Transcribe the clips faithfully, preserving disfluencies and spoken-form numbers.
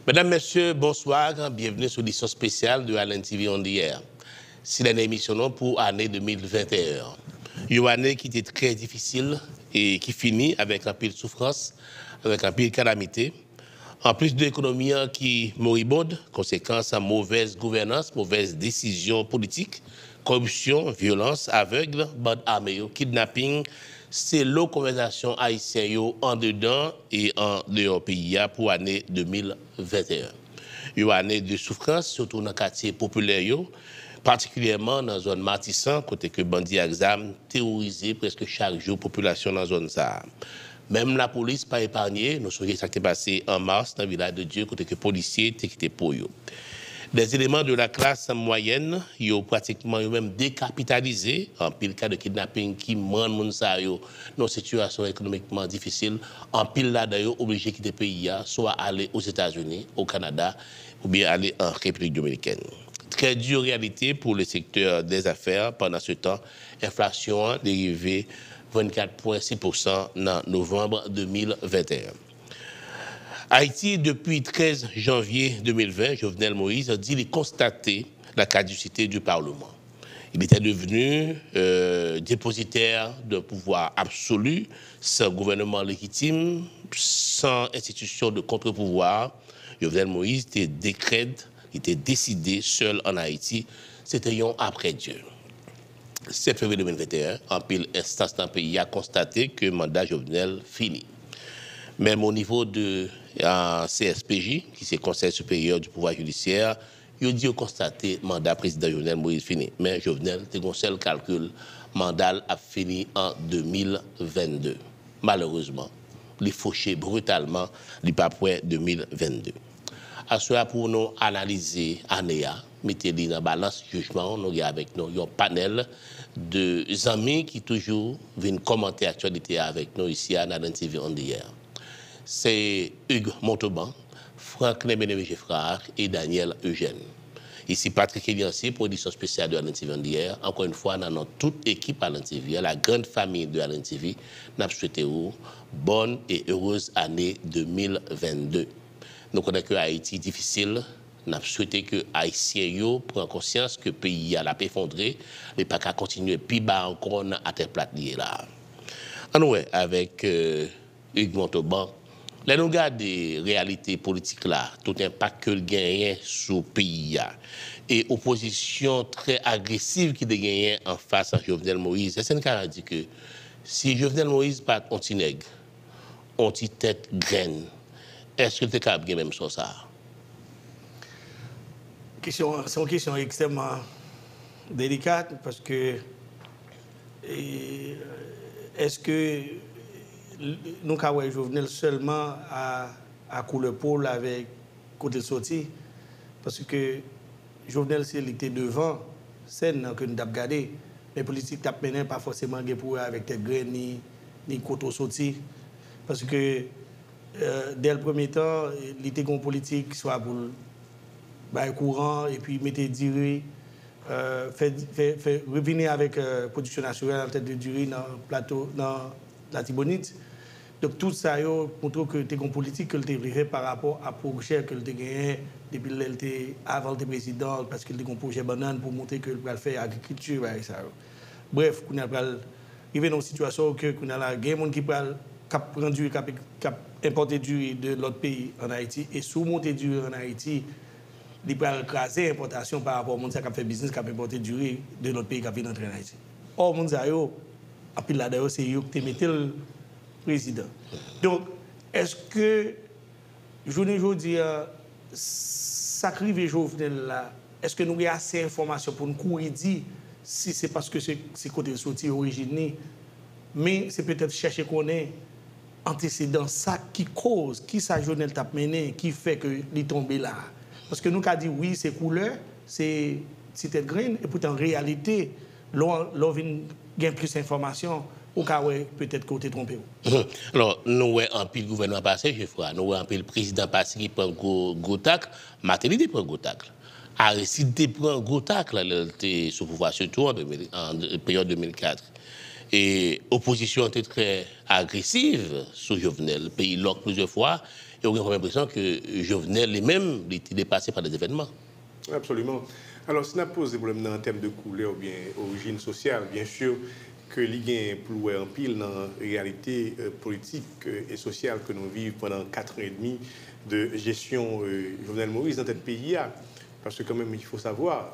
Medam, mesye, bonswa, byenveni sou edisyon espesyal de Allen T V On The Air. Se dènye emisyon nou pou ane de mil venteyen an. Yon ane ki te trè difisil e ki fini avèk anpil soufrans, avèk anpil kalamite. Anplis de ekonomi an ki moribond, konsekans an movèz gouvènans, movèz desizyon politik, koripsyon, vyolans avèg, bann ame yo, kidnaping, se lo konvèsasyon ayisyen yo andedan e andeyò peyi a pou ane de mil venteyen. Yon ane de soufrans, sitou nan katye popilè yo, patikilyèman nan zòn Matisan, kote ke bandi ak zam teworize prèske chak jou popilasyon nan zòn sa a. Menm lapolis pa epanye, nou sonje sa ki te pase an mas nan Vilaj de Dye, kote ke polisye te kite po yo. Des éléments de la classe moyenne, yo pratikman yo menm dekapitalize, anpil ka de kidnaping ki rann moun sa yo nan sitiyasyon ekonomikman difisil, anpil ladan yo oblije kite peyi a, swa ale Ozetazini, o Kanada, oubyen ale an Repiblik Dominikèn. Très dure réalité pour le secteur des affaires. Pendant ce temps, enflasyon an li rive vennkat pwen sis pousan nan novanm de mil venteyen. Ayiti, depi trèz janvye de mil ven, Jovenel Moïse di li konstate la caducité du Parlement. Il était devenu euh, dépositaire d'un pouvoir absolu, sans gouvernement légitime, sans institution de contre-pouvoir. Jovenel Moïse te dekrèt, li te deside sèl ann Ayiti, se te yon apre Dye. Sèt fevriye de mil venteyen, anpil enstans nan peyi a konstate ke manda Jovenel fini. Menm o nivo de uh, C S P J, ki se Conseil Supérieur du Pouvoir Judiciaire, yo di yo konstate manda prezidan Jovenel Moïse fini. Men Jovenel te gon sèl kalkil, manda l ap fini an de mil vennde. Malerezman, li foche britalman, li pa prè de mil vennde. Aswè a pou nou analize ane a, mete li nan balans jijman, nou gen avèk nou yon panèl de zanmi ki toujou vin kòmante aktyalite a avèk nou isi a nan Allen T V On The Air. Se Hugues Montauban, Franklin Bénévé Geffrard e Daniel Eugène. Isi Patrick Eliancier pou edisyon espesyal de Allen T V On The Air. Ankò yon fwa, nan non tout ekip Allen T V, la grande famille de Allen T V, n ap swete ou bonne et heureuse année de mil vennde. Nou konnen ke Ayiti difisil, n ap swete ke Ayisyen yo pran konsyans ke peyi a l ap efondre, li pa ka kontinye pi ba ankò nan atè plat li ye la a. Ann wè avèk euh, Hugues Montauban, lè nou gade reyalite politik la, tout enpak ke l genyen sou peyi a, e opozisyon trè agresiv ki te genyen anfas a Jovenel Moïse, èske n ka di ke si Jovenel Moïse pa t on ti nèg, on ti tèt grenn, èske l te kapab gen menm sò sa a? Kesyon, se yon kesyon ekstrèmman delika paske e, èske nou ka wè Jovenel sèlman a, a koulè po l avèk kote l soti? Paske Jovenel se li ki te devan sèn nan ke nou t ap gade, men politik l t ap mennen pa fòseman gen pou wè avèk tèt grenn ni, ni kote w soti. Paske dè l premye tan, li te gen yon politik swa pou l bay kouran epi mete diri, fè, fè, fè revini avèk pwodiksyon natirèl, antèt de diri nan plato, nan Latibonit. Donk, tout sa yo montre w ke te gen yon politik ke l te vle fè pa rapò a pwojè ke l te genyen depi lè l te, avan l te prezidan, paske l te gen yon pwojè bannann pou montre ke l pral fè agrikilti, bagay sa yo. Brèf, kounye a l pral rive nan yon sitiyasyon ke kounye a la, gen moun ki pral, k ap pran diri, k ap, k ap enpòte diri de lòt peyi ann Ayiti, e si w monte diri ann Ayiti, li pral kraze enpòtasyon pa rapò moun sa k ap fè biznis, k ap enpòte diri de lòt peyi k ap vin antre ann Ayiti. Ò, moun sa yo, anpil ladan yo, se yo ki te mete l prezidan. Donk, èske jounen jodi a, sa k rive Jovenel la, èske nou gen ase enfòmasyon pou n kouri di si se paske se, se kote l soti, orijin li, men se petèt chèche konnen antesedan sa ki koz, kisa Jovenel t ap mennen ki fè ke li tonbe la a? Paske nou ka di wi, se koulè, se ti tèt grenn, epoutan reyalite, lè w, lè w vin gen plis enfòmasyon, ou ka wè petèt ke w te twonpe w. Alò, nou wè anpil gouvènman pase, Jefra, nou wè anpil prezidan pase ki pran gwo, gwo tak. Martelly te pran gwo tak. Aristide te pran gwo tak lè l te sou pouvwa, sitou an de mil, an peryòd de mil kat. E opozisyon an te trè agresiv sou Jovenel, peyi lòk plizyè fwa, e ou gen kòm enpresyon ke Jovenel li menm, li te depase pa dèzevènman. Absoliman. Alò, si n ap poze pwoblèm nan an tèm de koulè oubyen orijin sosyal, byen si ke li gen pou l wè anpil nan reyalite politik e sosyal ke nou viv pandan kat an edmi de jesyon Jovenel Moïse nan tèt peyi a. Paske kanmenm, il faut savoir,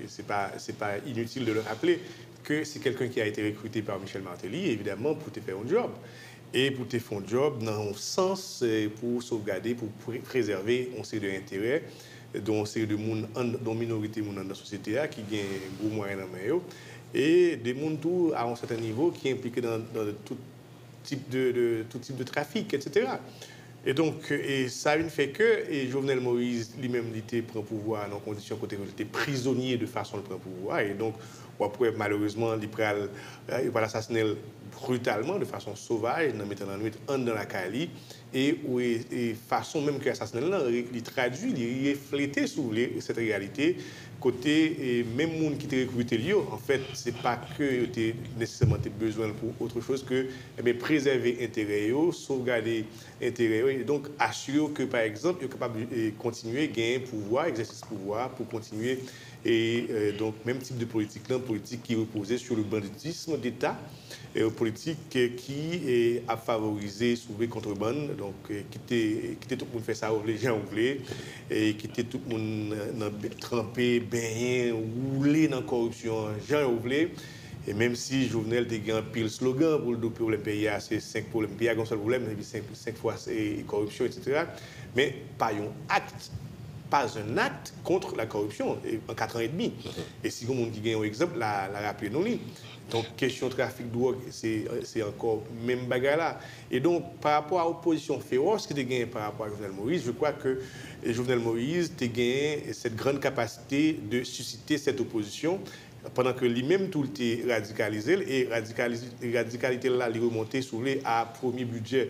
c'est pas, c'est pas inutile de le rappeler, que c'est quelqu'un qui a été recruté par Michel Martelly, évidemment, pour te faire un job. E pou te fè yon djòb nan yon sans pou sovgade, pou prezève yon seri de enterè, dont yon seri de moun, dont minorite moun anndan sosyete a ki gen gwo mwayen nan men yo, e de moun tou a yon sèten nivo ki enplike nan tout tip de, de, tout tip de trafik, etsetera. E donk, e sa vin fè ke e Jovenel Moïse li menm li te pran pouvwa a nan kondisyon kote li te prizonye de fason l pran pouvwa a. E donk, w ap wè malerezman li pral, yo pral asasinen l britalman, de fason sovaj, nan mitan lannwit, anndan lakay li. E, e fason menm ke yo asasinen l lan, li tradui, li reflete, si w vle, sèt reyalite kote e menm moun ki te rekrite l yo, anfèt, se pa ke yo te nesesèman te bezwen l pou otre choz ke, ebyen, prezève enterè yo, sovgade enterè yo, e donk asire yo ke, pa egzanp, yo kapab e kontinye genyen pouvwa, egzèsis pouvwa, pou kontinye e e donk menm tip de politik lan, politik ki repoze sur le banditisme d'État, e politik ki e ap favorize, si w vle, kontrebann, donk e kite, kite tout moun fè sa yo vle, jan yo vle, e kite tout moun nan tranpe, benyen, woule nan kòripsyon an jan yo vle. E menm si Jovenel te gen anpil slogan pou l di pwoblèm peyi a se senk pwoblèm, peyi a gen yon sèl pwoblèm, epi senk, senk fwa se kòripsyon, etsetera. Men pa yon akt, pas un acte contre la corruption e, an kat an edmi. E si gen moun ki gen yon egzanp, l a, l a raple nou li. Donk, kesyon trafik dwòg, se, se ankò menm bagay la. E donk, pa rapò a opozisyon fewòs ki te genyen pa rapò a Jovenel Moïse, je crois que Jovenel Moïse te genyen cette grande capacité de susciter cette opposition, pandan ke li menm tou l te radikalize l, e radikalize, radikalite l la, li remonte, si w vle, a premye bidjè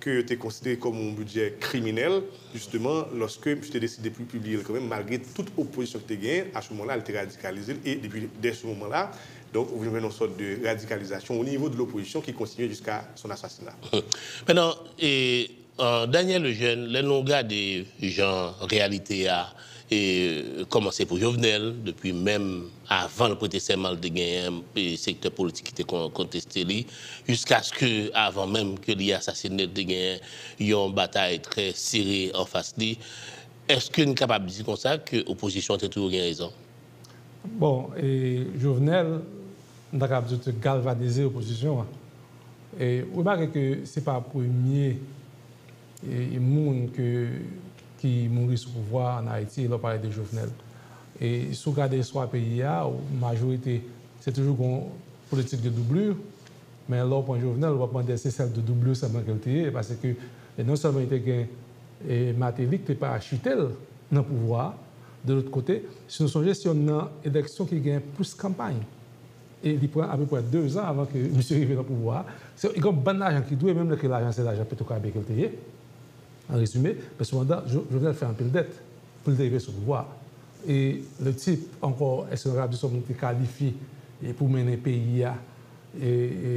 ke yo te konsidere kòm yon bidjè kriminèl, jisteman, lòske misye te deside pou l pibliye l kanmenm, malgre tout opozisyon ki te genyen, à ce moment-là, li te radikalize l, e depi, dès ce moment-là, donk, ou vin wè yon sòt de radikalizasyon au niveau de l'opposition qui continue jusqu'à son assassinat. Maintenant, e, Daniel Eugène, lè nou gade jan reyalite a e kòmanse pou Jovenel, depi menm avan l prete sèman, l te genyen e sektè politik ki te kon, konteste li, jiskaske avan menm ke li asasinen, te genyen yon batay trè sere anfas li. Èske n kapab di konsa ke opozisyon an te toujou gen rezon? Bon, e Jovenel, m ta kapab di, te galvanize opozisyon an. E remake ke se pa premye e, e moun ke, ki mouri sou pouvwa an Ayiti, lè w pale de Jovenel. E si w gade istwa peyi a, majorite, se toujou gon politik de doublure, men lè w pran Jovenel, w ap mande se sèl de doublure sèlman ke l te ye, paske e non sèlman li te gen e Martelly ki te parachite l nan pouvwa a, de lòt kote, si nou sonje, se youn nan eleksyon ki gen plis kanpay. E li pran apeprè dezan avan ke misye rive nan pouvwa a. Se, li gen yon bann lajan ki dwe, menm lè ke lajan se lajan Petro Caribe ke l te ye, an rezime. Men sepandan, Jo, Jovenel fè anpil dèt pou l te rive sou pouvwa a. E le type, ankò, èske nou kapab di se yon moun ki kalifye e pou mennen peyi a? E, e,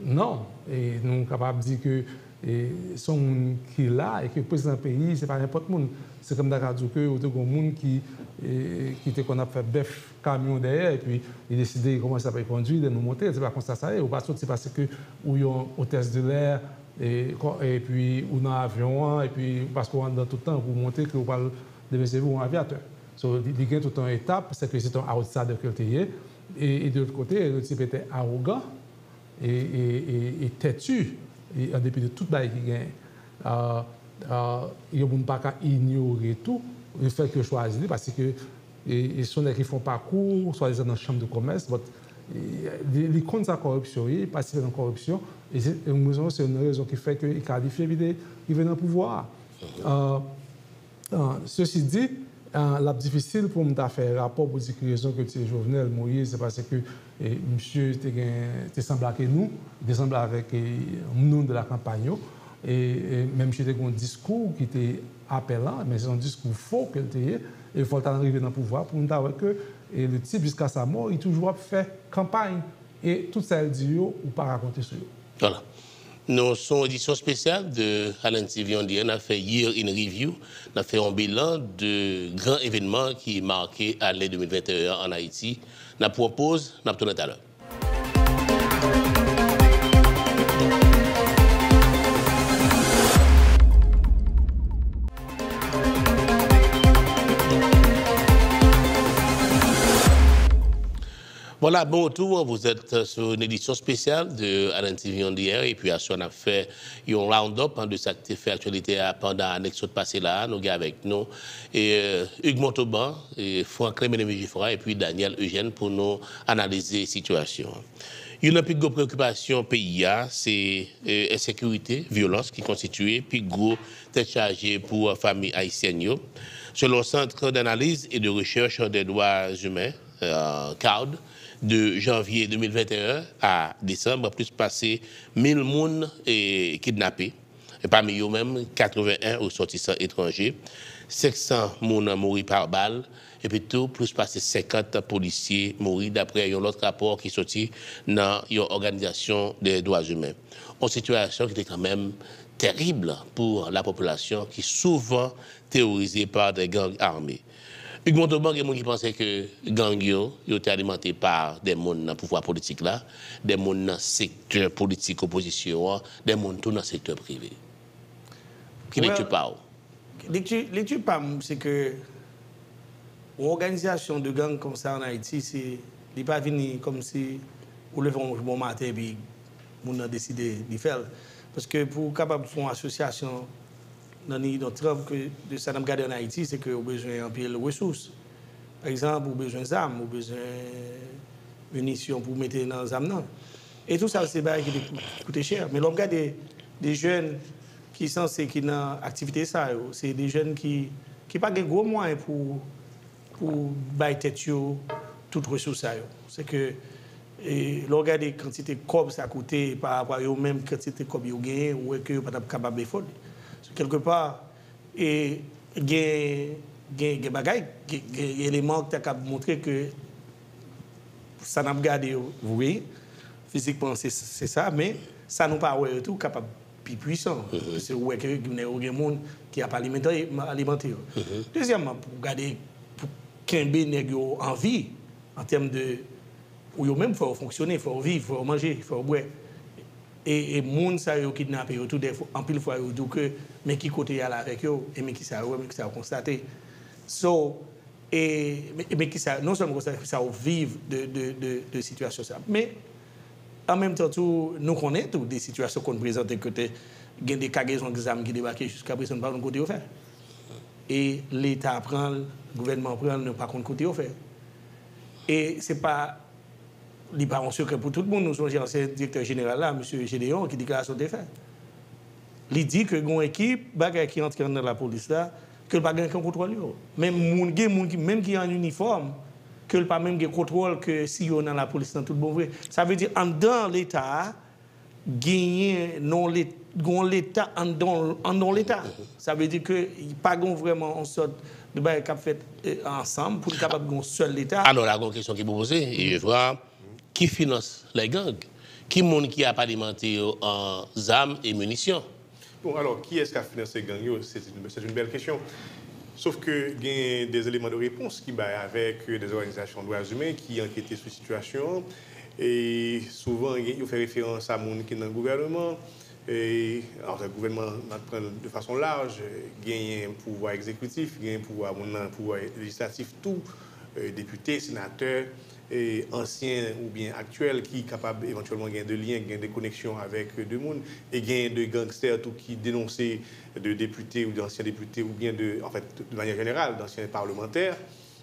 non. E nou kapab di ke e se yon moun ki la e ke prezidan peyi, se pa nenpòt moun. Se kòm m ta ka di w ke ou te gen yon moun ki, e, ki te konn ap fè bèf kamyon dèyè, epi li deside kòmanse ap kondui, lè nou monte, se pa konsa sa ye, ou pa soti paske ou yon hôtesse de l'air, e, epi ou nan avyon an, epi paske w anndan tout tan, pou w montre ke w pral demen se vre yon avyatè. So, li, li gen tout yon etap, se ke se yon outsider ke l te ye, e, e de lòt kote, li te petèt awogan, e, e, e, e tèti, e an depi de tout bagay ki genyen. Ah, ah, yon moun pa ka inyore tou lefèt ke yo chwazi li, paske e, e se yon nèg ki fè yon pakou, swadizan nan chanm de kòmès, but, e, li, li konn sa kòripsyon ye, li patisipe nan kòripsyon, e se, e mwen, se yon rezon ki fè ke li kalifye pou li te rive nan pouvwa a. Ah, Ah, sesi di, ah, l ap difisil pou m ta fè rapò pou di ki rezon ke ti Jovenel Moïse, se paske, e, misye te gen, te sanble ak nou, li te sanble avèk, e, moun de la kanpay yo, e, e, men misye te gen yon diskou ki te apèlan, men se yon diskou fo ke l te ye, e fò l ta rive nan pouvwa pou m ta wè ke, e, le type jusqu'à sa mort, li toujou ap fè kanpay. E tout sa l di yo, ou pa ka konte sou yo. Vwala. Nou se yon edisyon espesyal de Alan T V on the Air. N ap fè Year in Review. N ap fè yon bilan de gran evènman ki make ane de mil venteyen an ann Ayiti. N ap pran yon poz, n ap tounen talè. Voilà, bon retour. Vous êtes sur une édition spéciale de Alan T V on the Air. Epi aswè n ap fè yon round-up de sa ki te fè aktyalite a pandan ane ki sot pase la. Nou gen avèk nou e, Hugues Montauban, e, Franklin Ménémy Geffrard epi Daniel Eugène pou nou analize sitiyasyon an. Youn nan pi gwo preyokipasyon peyi a se e, ensekirite, vyolans ki konstitye pi gwo tèt chaje pou fanmi ayisyèn yo. Selon Centre d'analyse et de recherche des droits humains, euh, CARD, de janvye de mil venteyen a desanm, plis pase mil moun e kidnape. E pami yo menm, katreven en resòtisan etranje, senk san moun mouri pa bal, epi tou plis pase senkant polisye mouri, daprè yon lòt rapò ki soti nan yon òganizasyon de dwa imen. Yon sitiyasyon ki te kanmenm tèrib pou lapopilasyon ki souvan teworize pa de gang ame. Hugues Montauban, gen moun ki panse ke gang yo, yo te alimante pa de moun nan pouvwa politik la, de moun nan sektè politik opozisyon an, de moun tou nan sektè prive. Ki lekti pa w? Lekti, lekti pa m, se ke yon òganizasyon de gang konsa ann Ayiti, se, li pa vini kòmsi ou leve yon bon maten epi moun nan deside li fè l. Paske pou w kapab fè yon asosyasyon nan ni yon tranp ke de sa n ap gade ann Ayiti, se ke ou bezwen anpil resous. Pa egzanp, ou bezwen zam, ou bezwen minisyon pou w mete nan zam nan. E tou sa, se bagay ki te koute chè. Men lè w ap gade de jèn ki sanse ki nan aktivite sa yo, se de jèn ki, ki pa gen gwo mwayen pou, pou bay tèt yo tout resous sa yo. Se ke, e, lè w gade kantite kòb sa koute pa rapò a yo menm, kantite kòb yo genyen, ou wè ke yo pa t ap kapab efòde. So, kèlkepa, e, gen, gen, gen bagay, gen, gen eleman ki ta kab montre ke sa n ap gade yo, wi, fizikman se, se sa, men sa nou pa wè yo tou kapab pi pwisan. Paske ou wè ke nèg yo gen moun ki ap alimante, alimante yo. Dezyèmman, pou gade, pou kenbe nèg yo an vi, an tèm de, pou yo menm, fò yo fonksyone, fò yo viv, fò yo manje, fò yo bwè. E, e moun sa yo kidnape yo tou, dèfwa, anpil fwa yo di w ke men ki kote y al avèk yo, e men kisa yo wè, men kisa yo konstate. So, e, men, men kisa, non sèlman konstate, kisa yo viv de, de, de, de sitiyasyon sa. Men, an menm tan tou, nou konnen tou de sitiyasyon konn prezante kote gen de kagezon zam ki debake jiska prezan, nou pa konn kote yo fè. E Leta pran l, gouvènman pran l, nou pa konn kote yo fè. E se pa, li pa yon sekrè pou tout moun, nou sonje ansyen direktè jeneral la, mesye Gédéon, ki deklarasyon l te fè. Li di ke gen yon ekip bagay ki antre anndan lapolis la, ke l pa gen okenn kontwòl yo. Men moun, gen moun ki, menm ki an inifòm, ke l pa menm gen kontwòl ke si yo nan lapolis nan tout bon vre. Sa vle di anndan Leta a, genyen non Let-, gen yon Leta anndan, anndan Leta. Sa vle di ke pa gen vrèman yon sòt de bagay k ap fèt, e, ansanm pou n kapab gen yon sèl Leta. Alò, la gen yon kesyon ki pwopoze, e, Evra, ki finans les gangs? Ki moun ki ap alimante yo an zam e minisyon? Bon, alò, kiyès k ap finanse gang yo? C'est une, c'est une belle question. Sof ke gen des éléments de réponse ki bay avèk des organisations droits humains ki ankete sou sitiyasyon an. E souvan, gen, yo fè referans a moun ki nan gouvènman. E, anfen, gouvènman, n ap pran l de fason laj, genyen pouvwa egzekitif, genyen pouvwa, moun nan pouvwa lejislatif tou, e, depite, senatè, e ansyen oubyen aktyèl ki kapab evantyèlman gen de lyen, gen de koneksyon avèk de moun, e gen de gangstè tou ki denonse de depite ou de ansyen depite oubyen de, anfèt, de manyè jeneral, de ansyen palmantè,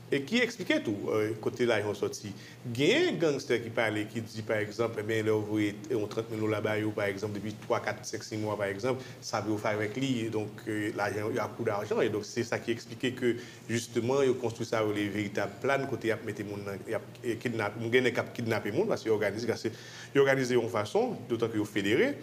e ki eksplike tou, e, kote lajan yo sòti. Gen gangstè ki pale, ki di, pa egzanp, enben, lè w voye yon trant mil dola ba yo, pa egzanp, depi twa, kat, senk, sis mwa, pa egzanp, sa pou yo fè avèk li, donk, e, lajan yo a kou dajan, e donk se sa ki eksplike ke Jisteman, yo konstwi sa yo rele veritab plan, kote y ap mete moun nan, y ap, e, kidnap, gen nèg k ap kidnape moun, paske yo òganize, paske yo òganize yon fason, dotan ke yo federe.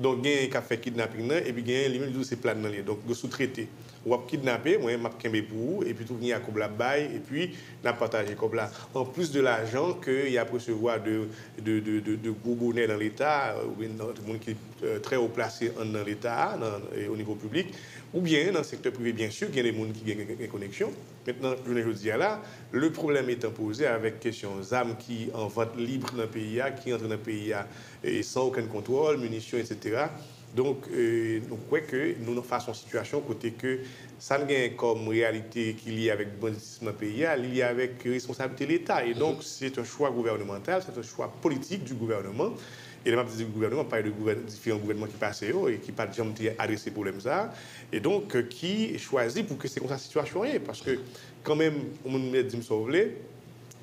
Donk, genyen k ap fè kidnaping nan, epi genyen li menm li tou se plan nan li ye. Donk, yo sou trete. W ap kidnape, mwen, m ap kenbe pou ou, epi tou vini a kòb la bay, epi n ap pataje kòb la. En plus de l'argent que y ap resevwa de, de, de, de, de gwo bonè nan Leta, oubyen nan moun ki euh, très haut placé anndan Leta a, nan, e, o nivo piblik, oubyen nan sektè prive, byen si, gen de moun ki gen, gen, gen koneksyon. Mentnan, jounen jodi a la, le problème étant posé avec kesyon zam ki an vant lib nan peyi a, ki antre nan peyi a, e, sans aucun contrôle, munitions, et cetera. Donk, e, nou kwè ke nou nan fas yon sitiyasyon kote ke sa n genyen kòm reyalite ki lye avèk banditism nan peyi a, li lye avèk responsablite Leta. E donk, c'est un choix gouvernemental, c'est un choix politique du gouvernement. E lè m ap di gouvènman, m ap pale de gouvèn, diferan gouvènman ki pase yo e ki pa t janm te adrese pwoblèm sa a. E donk, ki chwazi pou ke se konsa sitiyasyon an ye. Paske, kanmenm, yon moun mèt di m sa w vle,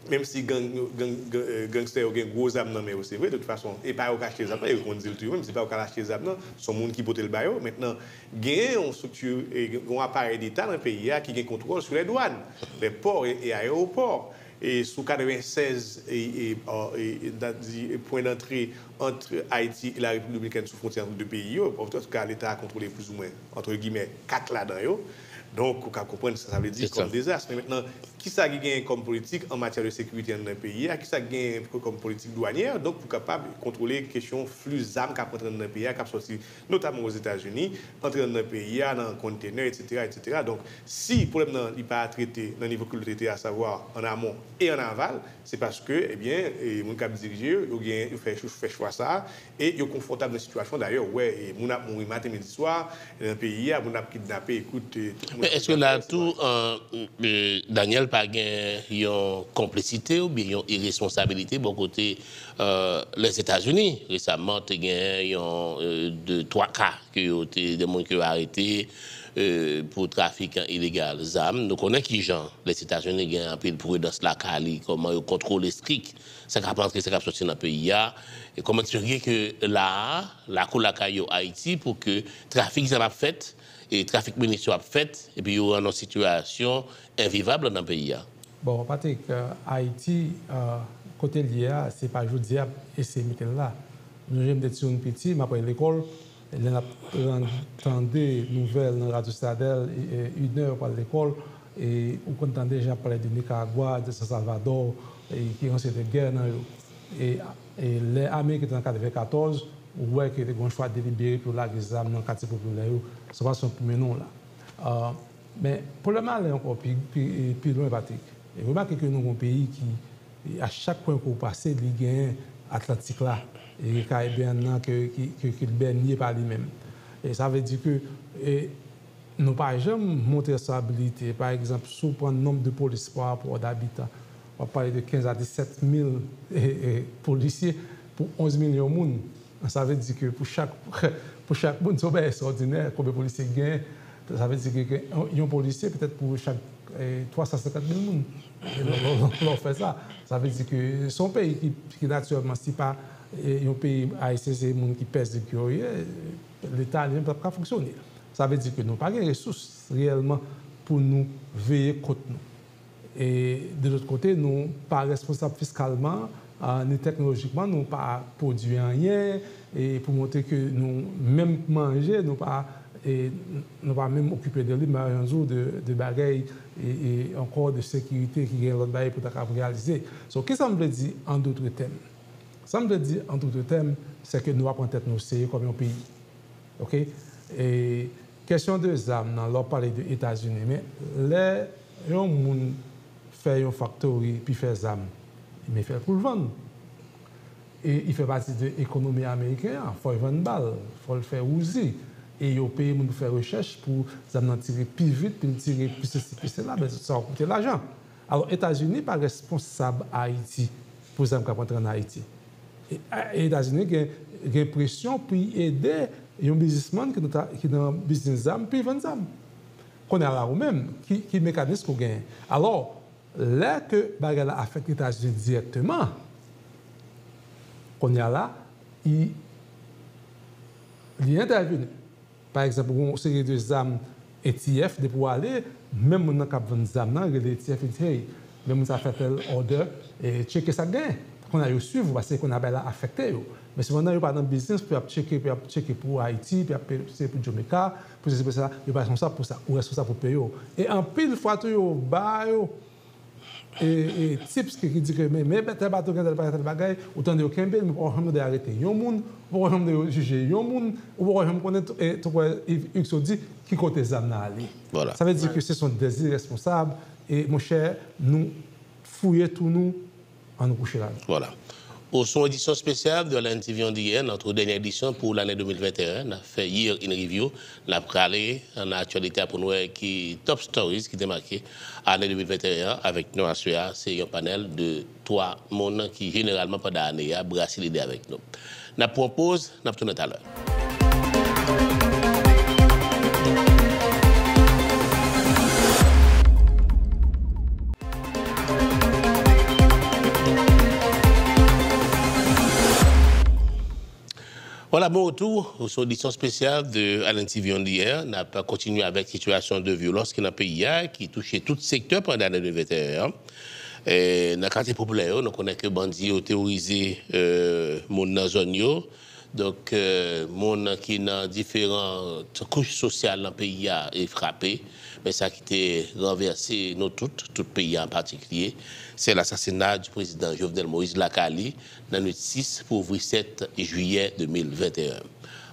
menm si gang, gang, gang, eh, gangstè yo gen gwo zam nan men yo, se vre, de tout fason, e pa yo k achte zam nan, yo konn di l tou yo menm, se pa yo k al achte zam nan, se yon moun ki pote l ba yo. Mentnan, genyen yon estrikti, e, gen yon aparèy deta nan peyi a ki gen kontwòl sou lè dwàn, lè pò e, e ayewopò. E sou katrevennsèz e, e, e, e, n a di, e, pwen dantre ant Ayiti e la Repiblik Dominikèn sou fwontyè ant de peyi yo, antouka, Leta a kontwole plizoumwen, antre gimè, kat ladan yo. Donk, ou ka konprann sa sa vle di kòm dezas. Men mentnan, kisa ki genyen kòm politik an matyè de sekirite anndan peyi a? Kisa ki genyen kòm politik dwanyè? Donk, pou kapab kontwole kesyon fli zam k ap rantre anndan peyi a, k ap sòti notamman Ozetazini, antre anndan peyi a, nan kontenè, etsetera, etsetera. Donk, si pwoblèm nan li pa trete nan nivo ke l dwe trete, asavwa an amon e an aval, se paske, ebyen, e, moun k ap dirije yo, yo gen, yo fè, fè chwa sa a, e yo konfòtab nan sitiyasyon. Dayè, ou wè, e, moun ap mouri maten, midi, swa, nan peyi a, moun ap kidnape, ekout, e, tout moun. Men èske la tou, e, e, Daniel pa gen yon konplisite oubyen yon iresponsabilite bò kote, e, Lèzetazini? Resaman, te gen yon, e, de, twa ka ke yo te, de moun ke yo arete, e, pou trafik ilegal zam. Nou konnen kijan Lèzetazini gen anpil pridans lakay li, kòman yo kontwole strik sa k ap antre, sa k ap soti nan peyi a. E kòman se ye ke la a, lakou lakay yo Ayiti, pou ke trafik zam ap fèt, e trafik minisyon ap fèt, epi yo nan yon sitiyasyon envivab nan peyi a? Bon, Patrick, e, Ayiti, e, kote l ye a, se pa jodi a y ap eseye mete l la. Nou sonje m te timoun piti, m ap al lekòl, lè n ap tan-, tande nouvèl nan Radyo Sitadèl, e, e, inè yo pral lekòl, e ou konn tande jan y ap pale de Nikaragwa, de San Salvadò, e ki ranse de gè nan yo. E, e lè Ameriken te nan katrevenkatòz, ou wè ke te gen yon chwa delibere pou yo lage zam nan katye popilè yo. Se pa sa m ap mennen w la. E, men pwoblèm la ale ankò pi, pi, pi lwen, Patrick. E remake ke nou gen yon peyi ki, e, a chak kwen ke w pase, li gen Atlantik la, e Karibeyèn nan ke, ki, ke, ke l bènye pa li menm. E sa vle di ke, e, nou pa janm montre responsablite. Pa egzanp, si w pran nonb de polis pa rapò a dabitan, w ap pale de kenz a disèt mil, e, e, polisye pou onz milyon moun. Sa vle di ke pou chak, pou chak moun, se yon bagay ekstwòdinè, konbyen polisye ki genyen. Sa vle di ke gen yon, yon polisye petèt pou chak, e, twa san senkant mil moun. E lè, lè, lè, lè w fè sa, sa vle di ke se yon peyi ki, ki natirèlman, si pa, e, yon peyi ayisyen, se moun ki pèzib ke yo ye, Leta li menm p ap ka fonksyone. Sa vle di ke nou pa gen resous reyèlman pou nou veye kont nou. E de lòt kote, nou pa responsab fiskalman, a, ni teknolojikman, nou pa pwodui anyen, e pou montre ke nou menm manje, nou pa, e, nou pa menm okipe de li, men yon jou de, de bagay, e, e ankò de sekirite ki gen lòt bagay pou ta kab reyalize. So, kisa m vle di an dotre tèm? Sa m vle di an dotre tèm, se ke nou pa pran tèt nou serye kòm yon peyi. Oke? E kesyon de zam nan, lè w pale de Etazini, men lè yon moun fè yon faktori epi fè zam, men fè l pou l vann. E li fè pati de ekonomi ameriken an, fò l vann bal, fò l fè wouzi. E yo peye moun pou fè rechèch pou zam nan tire pi vit, pou l tire pi sesi, pi sela, men sa koute lajan. Alò, Etazini pa responsab Ayiti pou zam k ap rantre ann Ayiti. E, e Etazini gen, gen presyon pou y ede yon biznismann ki nan ta-, ki nan biznis zam, pou y vann zam. Kounye a la, ou menm, ki, ki mekanis ke w genyen? Alò, lè ke bagay la afekte Etazini dirèkteman, kounye a la, li, li entèvini. Pa egzanp, ou gen yon seri de zam A T F, depi w ale, menm moun nan k ap vann zam nan rele A T F, li di, hey, men moun sa fè tèl òdè, e tcheke sa k genyen. Kounye a yo swiv ou, paske kounye a bagay la afekte yo. Men sepandan, yo pa nan biznis pou y ap tcheke, pou y ap tcheke pou Ayiti, pou y ap peye pou Jamaica, pou sesi, pou sa, yo pa responsab pou sa. Ou responsab pou peyi w. E anpil fwa tou, yo ba yo e, e tips ki, ki di ke men, men tèl bato gen tèl bagay, tèl bagay, ou tande yo kenbe l, men ou poko janm tande yo arete yon moun, ou poko janm tande yo jije yon moun, ou poko janm konnen, e, tankou Hugues di, ki kote zam nan ale. Sa vle di ke se sont des irresponsables, e monchè, nou fouye twou nou, ann nou kouche ladan. Voilà. Ou sou edisyon espesyal de Alan T V Andiyen, notre dernière édition pour l'année deux mille vingt et un. N ap fè year in review. N ap rale nan aktyalite a pou n wè ki top stories ki te make ane de mil venteyen an avèk nou aswè a. Se yon panèl de twa moun ki jeneralman pandan ane a brase lide avèk nou. N ap pran poz, n ap tounen talè. Vwala, bon retou sou edisyon espesyal de Alan T V on the Air. N ap kontinye avèk sitiyasyon de vyolans ki nan peyi a, ki touche tout sektè pandan ane de mil venteyen an. E, nan katye popilè yo, nou konnen ke bandi yo teworize, e, moun nan zòn yo. Donk, e, moun ki nan diferan kouch sosyal nan peyi a, e frape. Men sa ki te ranvèse nou tout, tout peyi a an patikilye, se lasasina di prezidan Jovenel Moïse lakay li nan nwit sis pou ouvri sèt jiyè de mil venteyen.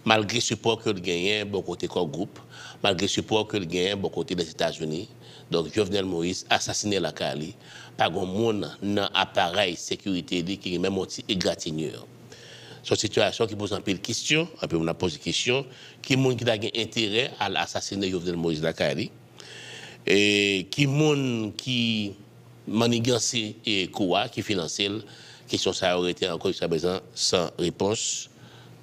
Malgre sipò ke l genyen bò kote Core Group, malgre sipò ke l genyen bò kote Lèzetazini, donk Jovenel Moïse asasinen lakay li, pa gen moun nan aparèy sekirite li ki gen menm yon ti egratinyè. Se yon sitiyasyon ki poze anpil kesyon, anpil moun ap poze kesyon, ki moun ki ta gen enterè al asasinen Jovenel Moïse lakay li? E ki moun ki maniganse, e, kou a, ki finanse l? Kesyon sa yo rete ankò jiskaprezan san repons.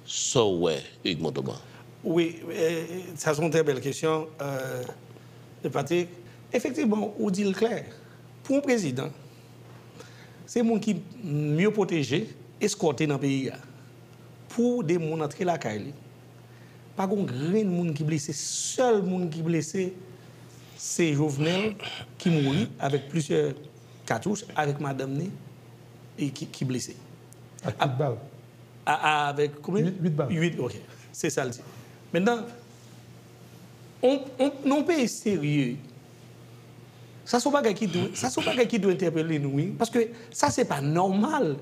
Sa w wè, Hugues Montauban? Wi, e, sa se yon trè bèl kesyon, e, Patrick. Efektivman, ou di l klè. Pou yon prezidan, se moun ki mye pwoteje, eskòte nan peyi a. Pou de moun antre lakay li, pa gen yon grenn moun ki blese. Sèl moun ki blese, se Jovenel ki mouri avèk plizyè katouch, avèk madanm ni, e ki, ki blese. Ak tout bal. A, a, avèk konbyen? Uit, uit bal. Uit, ok. Se sa l di. Mentnan, on, on, nan yon peyi serye, sa se yon bagay ki dwe, sa se yon bagay ki dwe entèpele nou, wi. Paske sa se pa nòmal.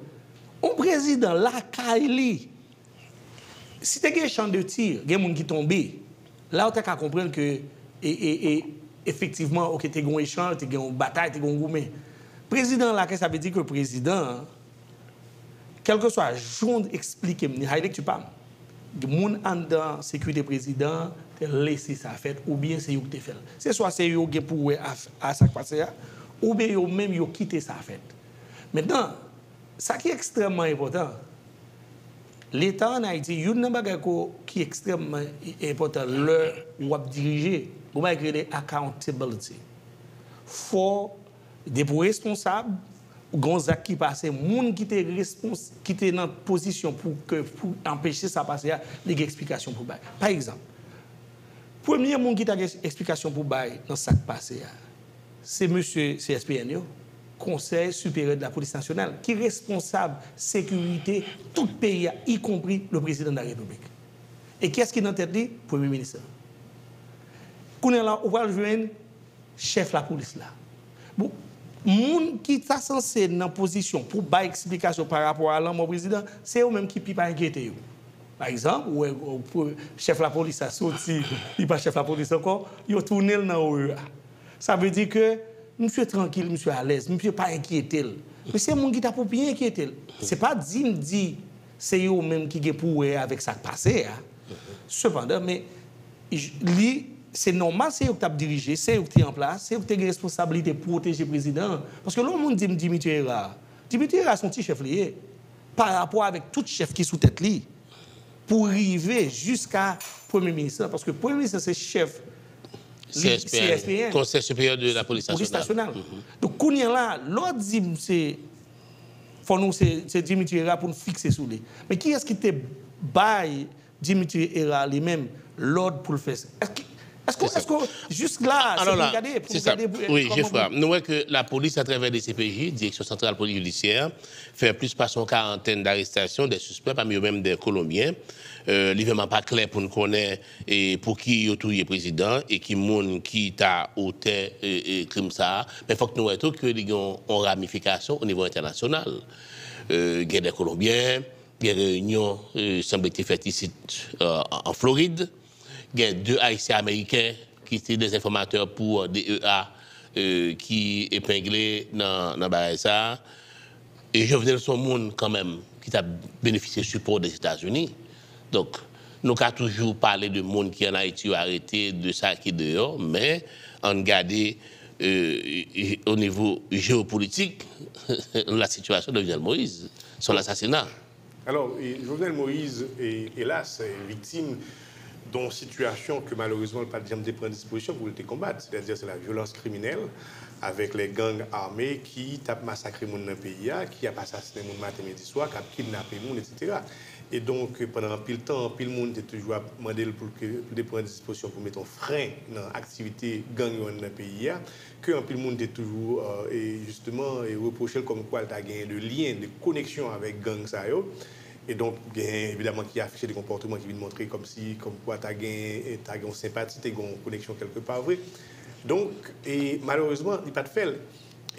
On prezidan lakay li, si te gen chan de tir, gen moun ki tonbe, la ou ta ka konprann ke, e, e, e, efektivman, ok, te gen yon echanj, te gen yon batay, te gen yon goumen. Prezidan lakay, sa vle di ke prezidan an, kèlkeswa jan w eksplike m ni, hay lekti pa m, moun anndan sekirite prezidan an te lese sa fèt, oubyen se yo ki te fè l. Se swa se yo gen pou wè a, a sa k pase a, oubyen yo menm yo kite sa fèt. Mentnan, sa ki ekstrèmman enpòtan, Leta ann Ayiti, youn nan bagay ko, ki ekstrèmman enpòtan lè w ap dirije, gon bagay ki rele accountability. Fò depi w responsab, gen yon zak ki pase, moun ki te respons-, ki te nan pozisyon pou ke, pou anpeche sa pase a, li gen eksplikasyon pou bay. Pa egzanp, premye moun ki ta gen eksplikasyon pou bay nan sa k pase a, se mesye C S P N yo, Conseil Supérieur de la Police Nationale, ki responsab sekirite tout peyi a, ikonpri le président de la République. E kiyès ki nan tèt li? Premye minis la. Kounye a la, ou pral jwenn chèf lapolis la. Bon, moun ki ta sanse nan pozisyon pou bay eksplikasyon pa rapò a lanmò prezidan, se yo menm ki pi pa enkyete yo. Pa egzanp, ou wè, ou, chèf lapolis la soti, li pa chèf lapolis ankò, yo tounen l nan O E A. Sa vle di ke misye trankil, misye alèz, misye pa enkyete l. Men se moun ki ta pou byen enkyete l. Se pa di m di se yo menm ki gen pou wè avèk sa k pase a. Sepandan, men, j-, li, se nòmal, se yo ki t ap dirije, se yo ki te an plas, se yo ki te gen responsablite pwoteje prezidan an. Paske lè yon moun di m Dimitri Hérard, Dimitri Hérard se yon ti chèf li ye, pa rapò avèk tout chèf ki sou tèt li, pou rive jiska premye minis lan, paske premye minis lan se chèf li, C S P N, C S P N. Conseil Supérieur de la Police Nationale. Donk, kounye a la, lè w di m se, fò nou se, se Dimitri Hérard pou n fikse sou li. Men kiyès ki te bay Dimitri Hérard li menm lòd pou l fè sa? Èske, Èske, èske, jis la, se pou n gade, pou n gade, pou, wi, kòman Jeffra, nou wè ke lapolis, atravè D C P J, Direksyon Santral Polis Jidisyè, fè plis pase yon karantèn darestasyon de sispè, pami yo menm de Kolonbyen. Euh, li vrèman pa klè pou n konnen e pou ki yo touye prezidan e ki moun ki ta otè e, e krim sa a. Men fòk nou wè tou ke li gen yon, yon ramifikasyon o nivo entènasyonal. Euh, gen de Kolonbyen, gen reyinyon, euh, sanble ki te fèt isit, euh, an, an Florid. Gen de Ayisyen Ameriken ki se de enfòmatè pou D E A, euh, ki epengle nan, nan bagay sa a. E Jovenel se yon moun kanmenm ki t ap benefisye sipò Dèzetazini. Donk, nou ka toujou pale de moun ki ann Ayiti yo arete, de sa ki deyò, men ann gade, euh, o nivo jewopolitik, la sitiyasyon de Jovenel Moïse, se yon asasina. Alò, e, Jovenel Moïse, e, elas, e, viktim de yon sitiyasyon ke malerezman l pa t janm te pran dispozisyon pou l te konbat, sètadi se la vyolans kriminèl avèk lè gang ame ki t ap masakre moun nan peyi a, ki ap asasinen moun maten, midi, swa, k ap kidnape moun, etsetera. E donk, pandan anpil tan, anpil moun te toujou ap mande l pou l ke, pou l te pran dispozisyon pou mete yon fren nan aktivite gang yo anndan peyi a, ke anpil moun te toujou, e, jisteman, e, repwoche l kòmkwa l ta genyen de lyen, de koneksyon avèk gang sa yo. E donk, genyen evidaman ki afiche de konpòteman ki vin montre kòmsi, kòmkwa ta genyen, ta gen yon senpati, te gen yon koneksyon kèlkepa vre. Donk, e malerezman, li pa t fè l.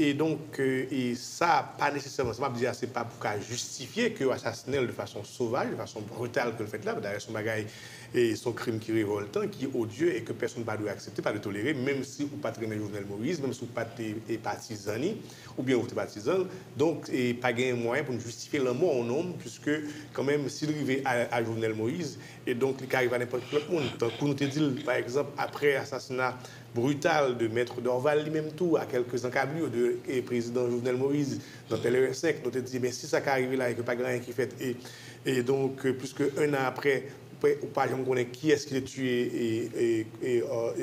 E donk, e sa pa nesesèman, sa m ap di a, se pa pou ka jistifye ke yo asasinen l de fason sovaj, de fason brital ke l fèt la. Dayè, se yon bagay, e se yon krim ki revòltan, ki odye e ke pèsonn pa dwe aksepte, pa dwe tolere, menm si ou pa t renmen Jovenel Moïse, menm si ou pa t e, e patizan ni, oubyen ou te patizan l. Donk, e pa genyen mwayen pou n jistifye lanmò yon nonm, piske kanmenm, si l rive a, a Jovenel Moïse, e donk li ka rive a nenpòt ki lòt moun. Tankou nou te di l, pa egzanp, aprè asasina brital de Mèt Dorval li menm tou, a kèlke zankabliyo de, e, prezidan Jovenel Moïse nan Pèleren senk, nou te di, men si sa ka rive la e ke pa gen anyen ki fèt, e, e donk, e, plis ke en an aprè, ou pa janm konnen kiyès ki te tiye, e, e, e, e,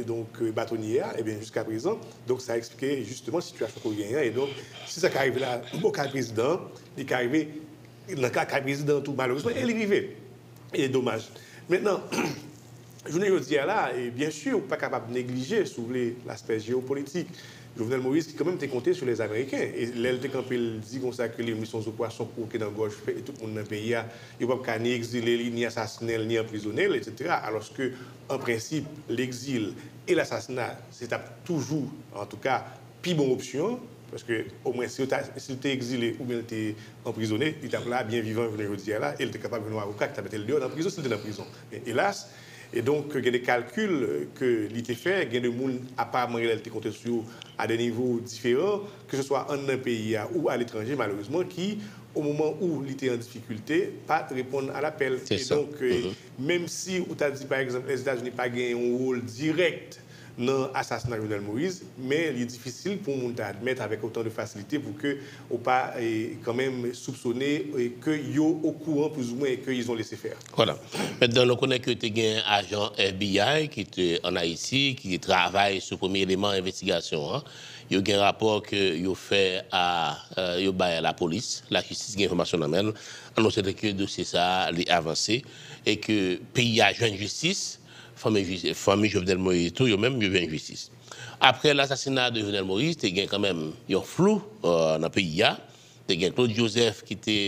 e donk, e, batonye a, ebyen, jiskaprezan, donk, sa eksplike jisteman sitiyasyon ke w genyen an, e donk, si sa ka rive la, bò kay prezidan an, li ka rive nan ka, kay prezidan an tou, malerezman, e li rive. E domaj. Mentnan, jounen jodi a la, e byensi, ou pa kapab neglije, si w vle, laspè jewopolitik. Jovenel Moïse, ki kanmenm te konte sou lèzameriken, e lè l te kanpe, l di konsa ke li menm li se yon zo pwason kwoke nan gòj fè, e tout moun nan peyi a, yo p ap ka ni egzile li, ni asasinen l, ni anprizonnen l, etsetera. Alòske, an prensip, legzil e lasasina, se t ap toujou, antouka, pi bon opsyon, paske omwen si l ta, si l te egzile oubyen l te anprizonnen, li t ap la byen vivan jounen jodi a la, e l te kapab jwenn yon avoka ki t ap mete l deyò nan prizon si l te nan prizon. Men elas, e donk, gen de kalkil, euh, ke li te fè, gen de moun, aparamman, lè l te konte sou yo a de nivo diferan, ke se swa anndan peyi a ou aletranje, malerezman, ki, o moman ou li te an difikilte, pa t reponn a lapèl. E donk, euh, menm si ou ta di, pa egzanp, Lèzetazini pa gen yon wòl dirèk nan asasina Jovenel Moïse, men li difisil pou yon moun ta admèt avèk otan de fasilite pou ke ou pa, e, kanmenm soupsone, e, ke yo okouran plis ou mwen e ke ils ont laissé faire. Vwala. Mentnan, nou konnen ke te gen ajan F B I ki te ann Ayiti, ki te travay sou premye eleman envestigasyon an. Yo gen rapò ke yo fè a, e, yo bay a lapolis, lajistis gen enfòmasyon nan men l, anonse ke dosye sa a, li avanse, e ke peyi a jwenn jistis, fanmi jis-, fanmi Jovenel Moïse tou, yo menm, yo jwenn jistis. Aprè lasasina de Jovenel Moïse, te gen kanmenm yon flou, e, nan peyi a. Te gen Claude Joseph, ki te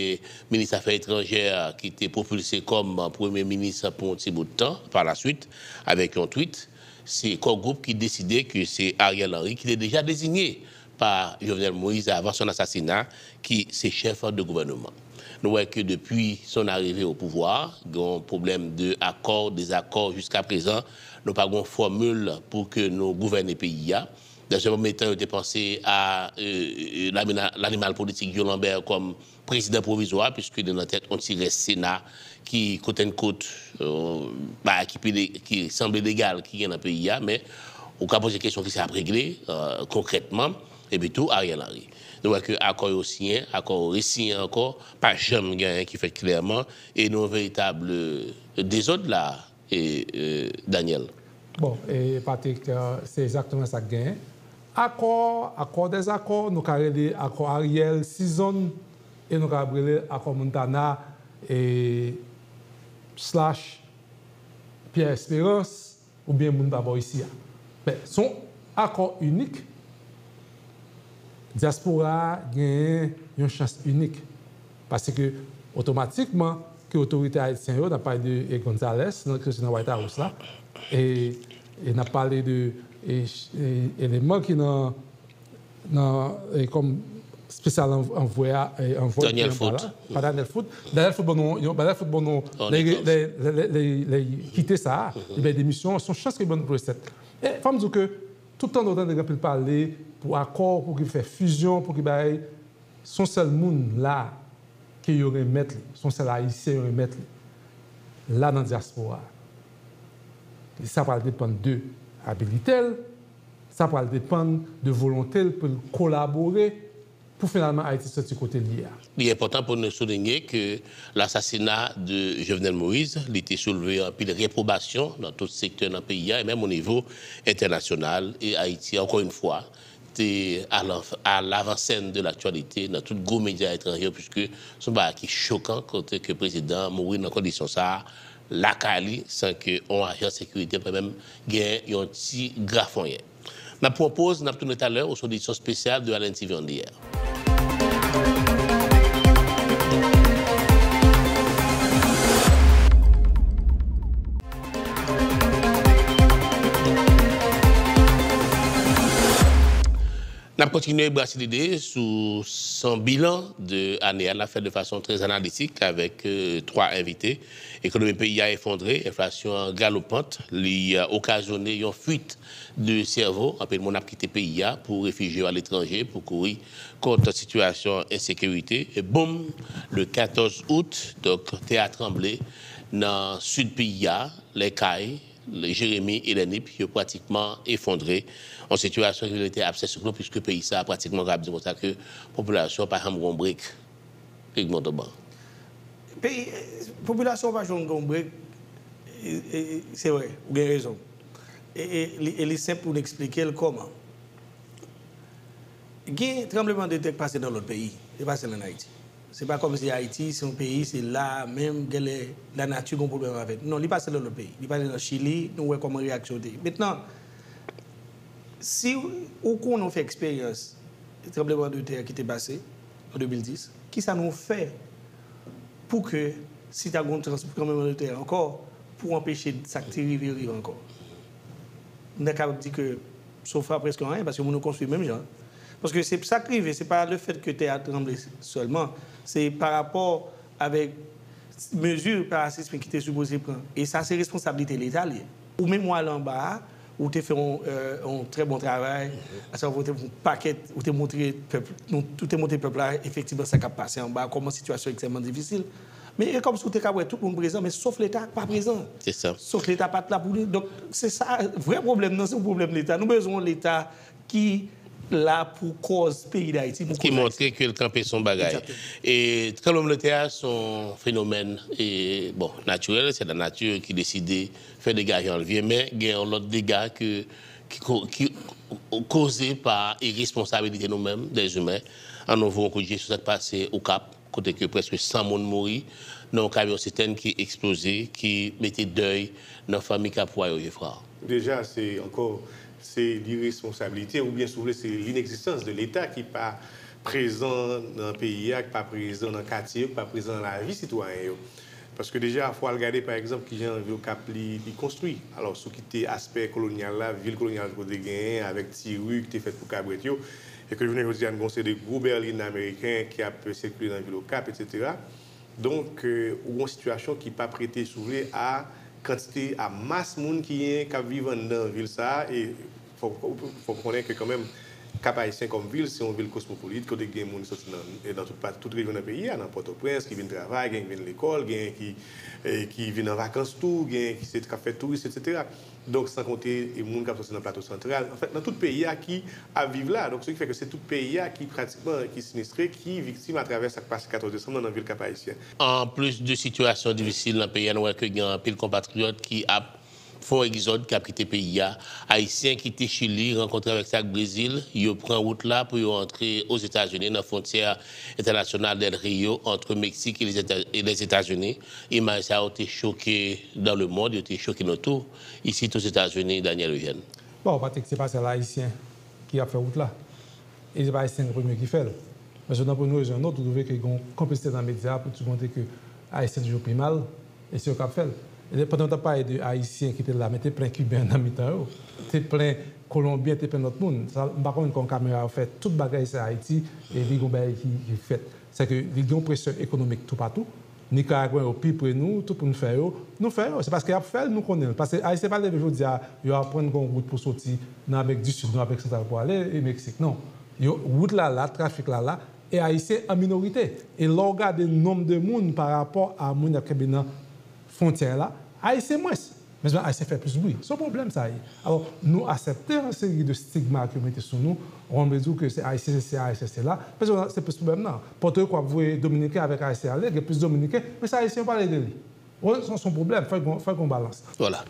minis afè etranjè, ki te pwopilse kòm premye minis pou yon ti bout tan, pa laswit, avèk yon twit. Se Core Group ki deside ke se Ariel Henry, ki te deja dezinye pa Jovenel Moïse avan son asasina, ki se chèf de gouvèneman. Nou wè ke depi son arive o pouvwa, gen yon pwoblèm de akò, dezakò, jiskaprezan, nou pa gen yon fòmil pou ke nou gouvène peyi a. Dans un premier temps, yo te panse a, e, e, lamina-, lanimal politik Joe Lambert kòm prezidan pwovizwa, piske li nan tèt yon ti rès Sena ki, quote unquote, e, bagay ki pi le-, ki sanble legal ki gen nan peyi a, men ou ka poze kesyon kisa ap regle, e, konkrètman, epi tou Ariel Henry. Nou wè ke akò yo siyen, akò yo resiyen ankò, pa janm gen anyen ki fèt klèman, e nou yon veritab dezòd la, e, e, Daniel. Bon, e Patrick, e, se egzakteman sa k genyen. Akò, akò dèzakò, nou ka rele akò Ariel Season, e nou ka rele akò Montana, e, slash Pierre Espérance. oubyen moun pa bò isi a. Men, se yon akò inik, dyaspora a genyen yon chans inik. Paske otomatikman ke otorite ayisyen yo, n ap pale de, e, Gonzales, nan, ki soti nan White House la, e, e n ap pale de, e, ch- e, eleman ki nan, nan, e, kòm espesyal anv- anvwè a, e, anvwè Daniel ki anba Foot. La, pa Daniel Foot. Daniel Foot ban nou, yon, Daniel Foot ban nou, lè, lè, lè, lè, lè, lè kite sa, li bay demisyon, se yon chans ke ban nou pou resèt. E fò m di w ke tout tan nou tande gen anpil pale pou akò, pou ki fè fizyon, pou ki bay, se yon sèl moun la ke yo renmèt li, se yon sèl ayisyen yo renmèt li. La nan dyaspora. E sa pral depann de abilite l, sa pral depann de volonte l pou l kolabore pou finalman Ayiti soti kote l ye a. Li enpòtan pou nou soulinye ke lasasina de Jovenel Moïse, li te soulve anpil repwobasyon nan tout sektè nan peyi a, e menm o nivo entènasyonal, e Ayiti, ankò yon fwa, te a la, a lavansenn de laktyalite nan tout gwo medya etranje yo, piske se yon bagay ki chokan, kote ke prezidan an mouri nan kondisyon sa a, lakay li, san ke yon ajan sekirite pa menm gen yon ti grafonyen. N ap pran yon poz, n ap tounen talè, oswa edisyon espesyal de Allen T V on the Air. N ap kontinye brase lide sou, sou bilan de ane a, n ap fè de fason trè analitik avèk, euh, twa envite. Ekonomi peyi a efondre, enflasyon an galopant, li, euh, okazyone yon fuit de sèvo. Anpil moun ap kite peyi a pou refijye yo aletranje, pou kouri kont sitiyasyon ensekirite. E boum, le katòz out, donk, tè a tranble nan sid peyi a, lè kay, Jeremi e Lènip, yo pratikman efondre. Yon sitiyasyon ki rete absè siklon, piske peyi sa a pratikman, kapab di konsa, ke popilasyon pa janm gon brek. Edmond Oban. Peyi, popilasyon pa janm gon brek, e, e, se vre, ou gen rezon. E, e, li, e li senp pou n eksplike l kòman. Gen tranblemanntè k pase nan lòt peyi, li pa sèl ann Ayiti. Se pa kòmsi Ayiti se yon peyi, se la menm, genlè lanati gon pwoblèm avè l. Non, li pase nan lòt peyi. Li pase nan Chili, nou wè kòman reyaksyon te ye. Mentnan, si ou konnen w fè eksperyans tranblemanntè ki te pase an de mil dis, kisa nou fè pou ke si ta gon trans- tranblemanntè ankò, pou anpeche sa k te rive yo rive ankò? M ta kapab di ke so far prèske anyen, paske moun yo konstwi menm jan. Paske se sa k rive, se pa lefèt ke tè a tranble sèlman, se pa rapò avèk mezi parasismik ki te sipoze pran. E sa se responsablite Leta li ye. Ou menm w ale anba a, ou te fè yon, euh, yon trè bon travay, asavwa ou te fè yon pakèt, ou te montre pèp, nou, ou te montre pèp la efektivman sa k ap pase anba, kòman sitiyasyon ekstrèmman difisil. Men e kòmsi ou te ka wè tout moun prezan, men sof Leta pa prezan. Se sa. Sof Leta pa t la pou li. Donk, se sa, vrè pwoblèm nan, se yon pwoblèm Leta. Nou bezwen yon Leta ki la pou kòz peyi Dayiti, pou kòz Ayiti. Ki montre ke l kanpe sou yon bagay. Egzakteman. E tranblemanntè a se yon fenomèn, e, bon, natirèl, se lanati ki deside fè dega jan l vle, men gen yon lòt dega ke, ki ko-, ki koze pa iresponsabilite nou menm, dèzimen. Ann nou voye yon kout je sou sa k pase Okap, kote ke prèske san moun mouri nan yon kamyon sitèn ki eksploze, ki mete dèy nan fanmi k ap pwayo yo, frè. Deja, se ankò, se liresponsabilite, oubyen, si w vle, se linegzistans de Leta ki pa prezan nan peyi a, ki pa prezan nan katye yo, ki pa prezan nan lavi sitwayen yo. Paske deja, fò w al gade, pa egzanp, kijan vil Okap li, li konstwi. Alò, si w kite aspè kolonyal la, vil kolonyal kote genyen avèk ti ri ki te fèt pou kabrèt yo, e ke jounen jodi a, n gon seri de gwo bèlin ameriken ki ap sikile nan vil Okap, etsetera. Donk, euh, ou gon sitiyasyon ki p ap rete, si w vle, a kantite, a mas moun ki genyen k ap viv anndan vil sa a, e fò, fò, fò w konnen ke kanmenm, Kap Ayisyen kòm vil, se yon vil kosmopolit, kote gen moun ki soti nan, nan tout pa-, tout rejyon nan peyi a, nan Pòtoprens, ki vin travay, gen ki vin lekòl, gen ki, eh, ki vin an vakans tou, gen ki se, k ap fè touris, etsetera. Donk, san konte, eh, moun k ap soti nan Plato Santral, anfèt, nan tout peyi a ki ap viv la. Donk, se ki fè ke se tout peyi a ki pratikman, ki sinistre, ki viktim atravè sa k pase katòz desanm nan, nan vil Kap Ayisyen. Anplis de sitiyasyon difisil nan peyi a, nou wè ke gen anpil konpatriyòt ki ap fè yon egzòd k ap kite peyi a. Ayisyen kite Chili rankontre avèk sa k Brezil, yo pran wout la pou yo antre Ozetazini nan fwontyè entènasyonal Del Rio ant Meksik e Lèzetazini. Imaj sa yo te choke dans le monde, yo te choke nou tou isit Ozetazini, Daniel Eugène. Bon, Patrick, se pa sèl Ayisyen ki ap fè wout la. E se pa Ayisyen ki premye ki fè l. Men se nan premye rezon, non, ou twouve ke gen yon konplisite nan medya pou di montre ke Ayisyen toujou pi mal, e se yo k ap fè l. E pandan w t ap pale de Ayisyen ki te la, men te plen Kiben nan mitan yo, te plen Kolonbyen, te plen lòt moun. Sa, m pa konnen kòman kamera yo fè tout bagay sa Ayiti, e li gen yon bagay ki, ki fèt. Se ke li gen yon presyon ekonomik toupatou. Nikaragwen yo pi pre nou, tout moun fè yo, nou fè yo. Se paske y ap fè l, nou konnen l. Paske Ayisyen pa leve jodi a, yo aprann gen yon wout pou soti nan Amerik di Sid, nan Amerik Santral pou ale e Meksik. Non. Yo, wout la la, trafik la la, e Ayisyen an minorite. E lè w gade nonb de moun pa rapò a moun y ap kenbe nan fwontyè la, Ayisyen mwens. Men Ayisyen fè plis bri. Se yon pwoblèm sa ye. Alò, nou aksepte yon seri de stigma ke yo mete sou nou. Ou konprann, m vle di w ke se Ayisyen sesi, Ayisyen sela. Paske se plis pwoblèm nan. Pòtorik w ap voye Dominiken avèk Ayisyen ale, gen plis Dominiken, men se Ayisyen yo pale de li. Ou konprann, se yon pwoblèm. Fòk gen yon balans. Vwala.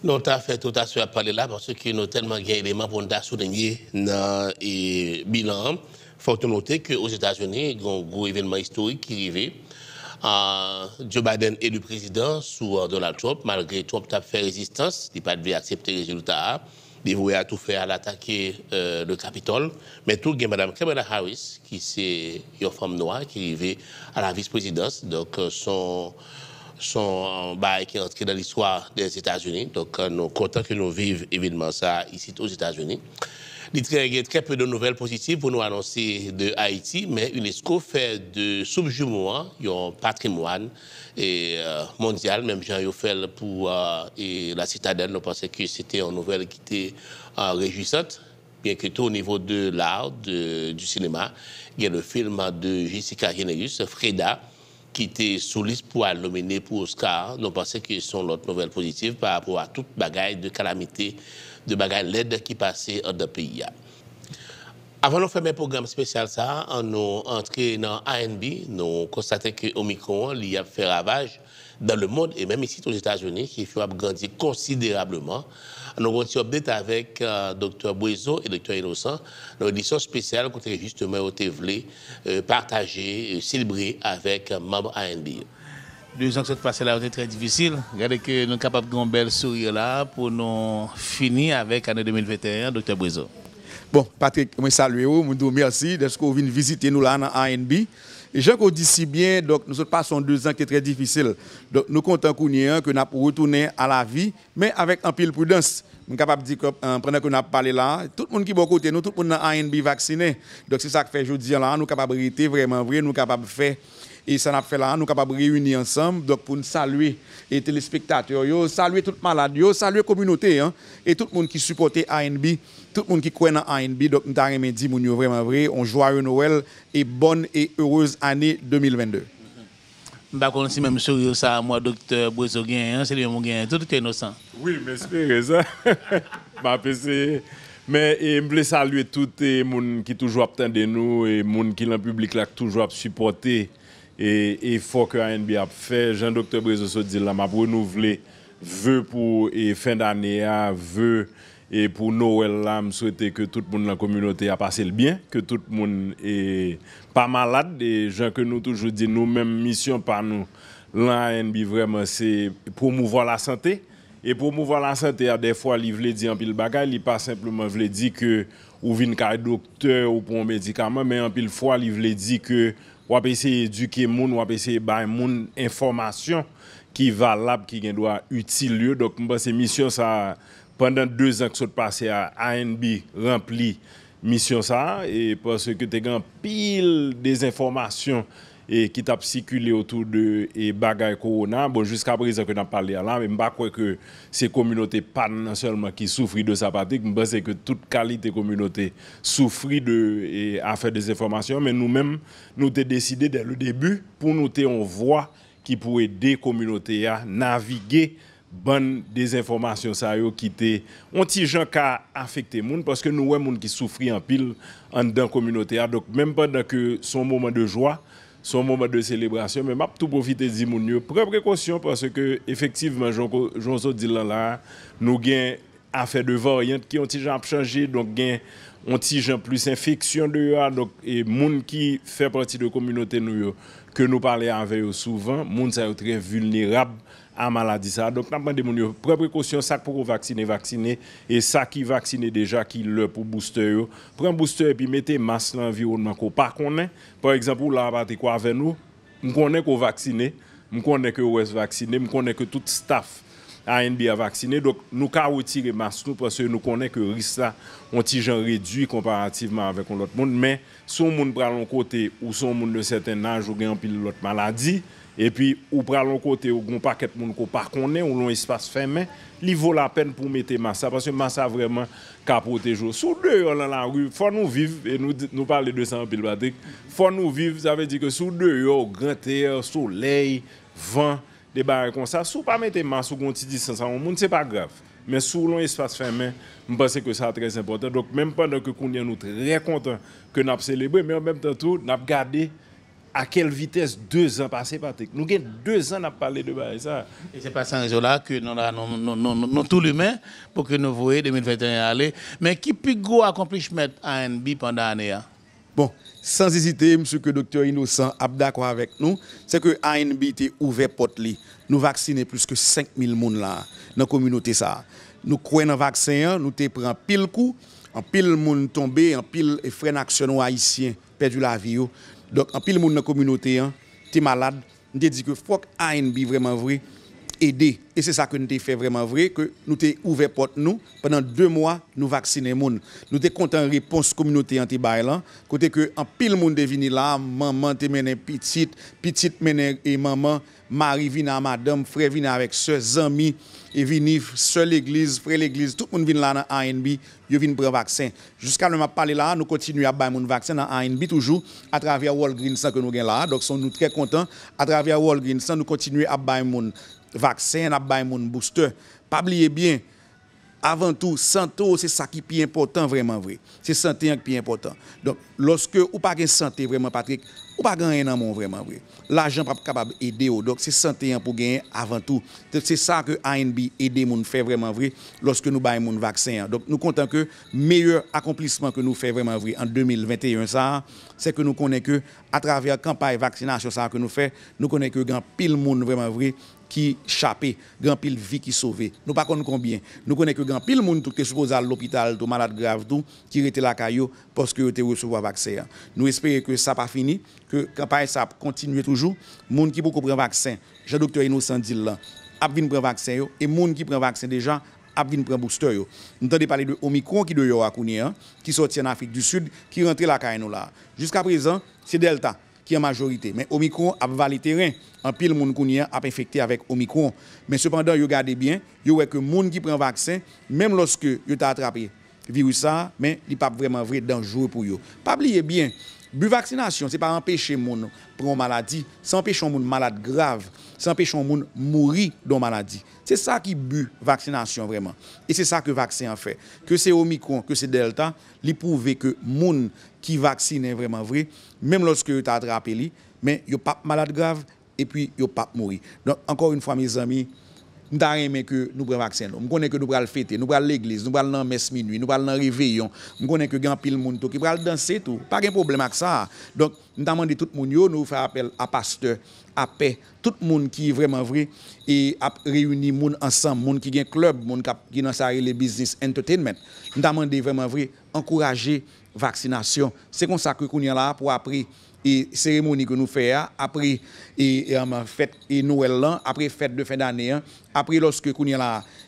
Nou ta fè tout aswè ap pale la paske nou tèlman gen eleman pou n ta soulinye nan bilan an. Fòk nou note ke Ozetazini gen yon gwo evènman istorik ki rive. Joe Biden eli prezidan sou Donald Trump, malgre Trump t ap fè rezistans, li pa t vle aksepte rezilta a. Li voye atoufè al atake le Capitole. Men tou gen madanm Kamala Harris, ki se yon fanm nwa ki rive a la vis prezidans. Donk, se yon se yon bagay ki antre nan listwa Dèzetazini. Donk, nou kontan ke nou viv evènman sa a isit Ozetazini. Li trè, gen trè pe de nouvèl pozitiv pou nou anonse de Ayiti, men unesco fè de Soup Jumo an yon patrimwàn mondyal, menm jan yo fè l pou La Citadelle. Nou panse ke se te yon nouvèl ki te rejwisant. Byen ke tou o nivo de lar, de, du sinema, gen le film de Jessica Généus, Freda, ki te sou lis pou al nomine pou Oscar. Nou panse ke se yon lòt nouvèl pozitiv pa rapò a tout bagay de kalamite, de bagay lèd ki pase anndan peyi a. Avan nou fèmen pwogram espesyal sa a, ann nou antre nan R and B. Nou konstate ke Omicron an, li ap fè ravaj dans le monde, e menm isit Ozetazini, chif yo ap grandi konsiderableman. Nou gon ti update avèk Doktè Bwezo e Doktè Innocent nan edisyon espesyal kote jisteman yo te vle pataje, selebre avèk manm R and B yo. De zan ki sot pase la yo te trè difisil. Gade ke nou kapab gen yon bèl souri la pou nou fini avèk ane de mil venteyen an, Doktè Bwezo. Bon, Patrick, mwen salye w, mwen di w mèsi dèske w vin vizite nou la nan R and B. E jan ke w di si byen, donk, nou sot pase yon de zan ki te trè difisil. Donk, nou kontan kounye a ke n ap retounen a lavi, men avèk anpil pridans. Mwen kapab di ke, pandan ke n ap pale la, tout moun ki bò kote nou, tout moun nan R and B vaksinen. Donk, se sa k fè jodi a la, nou kapab rete vrèman vre, nou kapab fè e sa n ap fè la, nou kapab reyini ansanm, donk, pou n salye e telespektatè yo, salye tout malad yo, salye kominote an, e tout moun ki sipòte R and B, tout moun ki kwè nan R and B. Donk, m ta renmen di moun yo vrèman vre, on joyeux Noël e bonne et heureuse année de mil vennde. M pa konn si menm souri sa a mwen Doktè Bwezo genyen an, se li menm ou genyen tou, Doktè Inosan. Wi, m espere sa. M ap eseye. Men e, m vle salye tout e, moun ki toujou ap tande nou, e moun ki lan piblik la, ki toujou ap sipòte e, efò ke R and B ap fè. Jan Doktè Bwezo sot di l la, m ap renouvle ve pou e, fen dane a, ve e, pou Nowèl la. M swete ke tout moun lan kominote a pase l byen, ke tout moun e, pa malad. E jan ke nou toujou di, nou menm, misyon pa nou lan R and B vrèman se pwomouvwa lasante. E pwomouvwa lasante a, dèfwa, li vle di anpil bagay. Li pa senpleman vle di ke ou vin kay doktè, ou pran yon medikaman, men anpil fwa, li vle di ke w ap eseye edike moun, w ap eseye bay moun enfòmasyon ki valab, ki gen dwa itil yo. Donk, m panse misyon sa a, pandan de zan ki sot pase a, R and B ranpli misyon sa a, e paske te gen anpil dezenfòmasyon e ki t ap sikile otou de e bagay kowona. Bon, jiskaprezan ke n ap pale a la, men m pa kwè ke se kominote pa n nan sèlman ki soufri de sa, Patrick. M panse ke tout kalite kominote soufri de e afè dezenfòmasyon, men nou menm, nou te deside dès le début pou nou te yon vwa ki pou ede kominote a navige bann dezenfòmasyon sa yo ki te yon ti jan ka afekte moun, paske nou wè moun ki soufri anpil anndan kominote a. Donk, menm pandan ke se yon moman de jwa, Se yon moman de selebrasyon, men m ap tou pwofite di moun yo, pran prekosyon, paske efektivman, jan w ko-, jan w sot di l lan la, nou gen afè de varyant ki yon ti jan ap chanje, donk gen yon ti jan plis enfeksyon deyò a, donk e moun ki fè pati de kominote nou yo, ke nou pale avè yo souvan, moun sa yo trè vilnerab a maladi sa a. Donk n ap mande moun yo pran prekosyon, sa k poko vaksine, vaksine, e sa ki vaksine deja, ki lè pou boustè yo, pran boustè epi mete mas nan anviwònman ke w pa konnen. Pa egzanp, ou la a, Patrick, ou avè nou, m konnen ke w vaksine, m konnen ke Wes vaksine, m konnen ke tout staff A N B a vaksine, donk nou ka retire mas nou paske nou konnen ke risk la yon ti jan redui konparativman avèk yon lòt moun, men si yon moun pral yon kote ou se yon moun de sèten laj ou gen anpil lòt maladi, epi ou pral yon kote ou gen yon pakèt moun ke w pa konnen, ou lan yon espas fèmen, li vo lapèn pou w mete mas la, paske mas la vrèman ka pwoteje w. Si w deyò lan lari, fò nou viv, e nou, di- nou pale de sa anpil, Patrick, fò nou viv, sa vle di ke si w deyò, gran tè, solèy, van, de bagay konsa, si w pa mete mas ou gen yon ti distans a yon moun, se pa grav. Men si w lan yon espas fèmen, m panse ke sa trè enpòtan. Donk, menm pandan ke kounye a nou trè kontan ke n ap selebre, men an menm tan tou, n ap gade a kèl vitès de zan pase, Patrick. Nou gen de zan n ap pale de bagay sa. E se pa san rezon la ke nou la, nou, nou, nou, nou, nou tou limen pou ke nou voye de mil venteyen ale. Men ki pi gwo akonplichman A N B pandan ane a? Bon, san ezite, m si ke Doktè Inosan ap dakò avèk nou, se ke A N B te ouvè pòt li. Nou vaksinen plis ke senk mil moun la, nan kominote sa a. Nou kwè nan vaksen an, nou te pran anpil kou, anpil moun tonbe, anpil frè n ak sè nou ayisyen pèdi lavi yo. Donk, anpil moun nan kominote an te malad. M te di ke fòk A N B vrèman vre ede. E se sa ke n te fè vrèman vre, ke nou te ouvè pòt nou. Pandan de mwa, nou vaksinen moun. Nou te kontan repons kominote an te bay lan, kote ke anpil moun te vini la, manman te mennen pitit, pitit mennen e manman, mari vini a madanm, frè vini avèk sè, zanmi e vini, sè legliz, frè legliz, tout moun vin la nan A N B, yo vin pran vaksen. Jiska lè m ap pale la a, nou kontinye ap bay moun vaksen nan A N B toujou, atravè Walgreens lan ke nou gen la a. Donk, se nou trè kontan, atravè Walgreens lan, nou kontinye ap bay moun vaksen, n ap bay moun boustè. Pa bliye byen, avan tou, sante w se sa ki pi enpòtan vrèman vre. Se sante an ki pi enpòtan. Donk, lòske ou pa gen sante vrèman, Patrick, ou pa gen anyen nan men w vrèman vre. Lajan p ap kapab ede w. Donk, se sante an pou genyen avan tou. Se sa ke A N B ede moun fè vrèman vre lòske nou bay moun vaksen an. Donk, nou kontan ke meyè akonplisman ke nou fè vrèman vre an de mil venteyen sa a, se ke nou konnen ke atravè kanpay vaksinasyon sa a ke nou fè, nou konnen ke gen anpil moun vrèman vre ki chape, gen anpil vi ki sove. Nou pa konn konbyen. Nou konnen ke gen anpil moun tou ki te sipoze al lopital tou, malad grav tou, ki rete lakay yo paske yo te resevwa vaksen an. Nou espere ke sa pa fini, ke kanpay sa ap kontinye toujou. Moun ki poko pran vaksen, jan Doktè Inosan di l lan, ap vin pran vaksen yo, e moun ki pran vaksen deja ap vin pran boustè yo. Nou tande pale de Omicron ki deyò a kounye a, ki sòti an Afrik di Sid, ki rantre lakay nou la. Jiska prezan, se Delta ki an majorite. Men Omicron ap vale teren. Anpil moun kounye a ap enfekte avèk Omicron. Men sepandan, yo gade byen, yo wè ke moun ki pran vaksen, menm lòske yo ta atrape viris sa a, men li p ap vrèman vre danjere pou yo. Pa bliye byen, bi vaksinasyon, se pa anpeche moun pran yon maladi, se anpeche yon moun malad grav, se anpeche yon moun mouri de yon maladi. Se sa ki bi vaksinasyon vrèman. E se sa ke vaksen an fè. Ke se Omicron, ke se Delta, li pwouve ke moun ki vaksinen vrèman vre, menm lòske yo ta atrape li, men yo p ap malad grav, epi yo p ap mouri. Donk, ankò yon fwa, mezanmi, m ta renmen ke nou pran vaksen nou. M konnen ke nou pral fete, nou pral legliz, nou pral nan mès minui, nou pral nan reveyon. M konnen ke gen anpil moun tou ki pral danse tou. Pa gen pwoblèm ak sa. Donk, m ta mande tout moun yo, nou fè apèl a pastè, a pè, tout moun ki vrèman vre e ap reyini moun ansanm, moun ki gen klèb, moun k ap, ki nan sa rele business entertainment. M ta mande vrèman vre, ankouraje vaksinasyon. Se konsa ke kounye a la, pou apre e seremoni ke nou fè a, apre e, e, um, fèt e Nwèl lan, apre fèt de fen dane an, apre lòske kounye a la,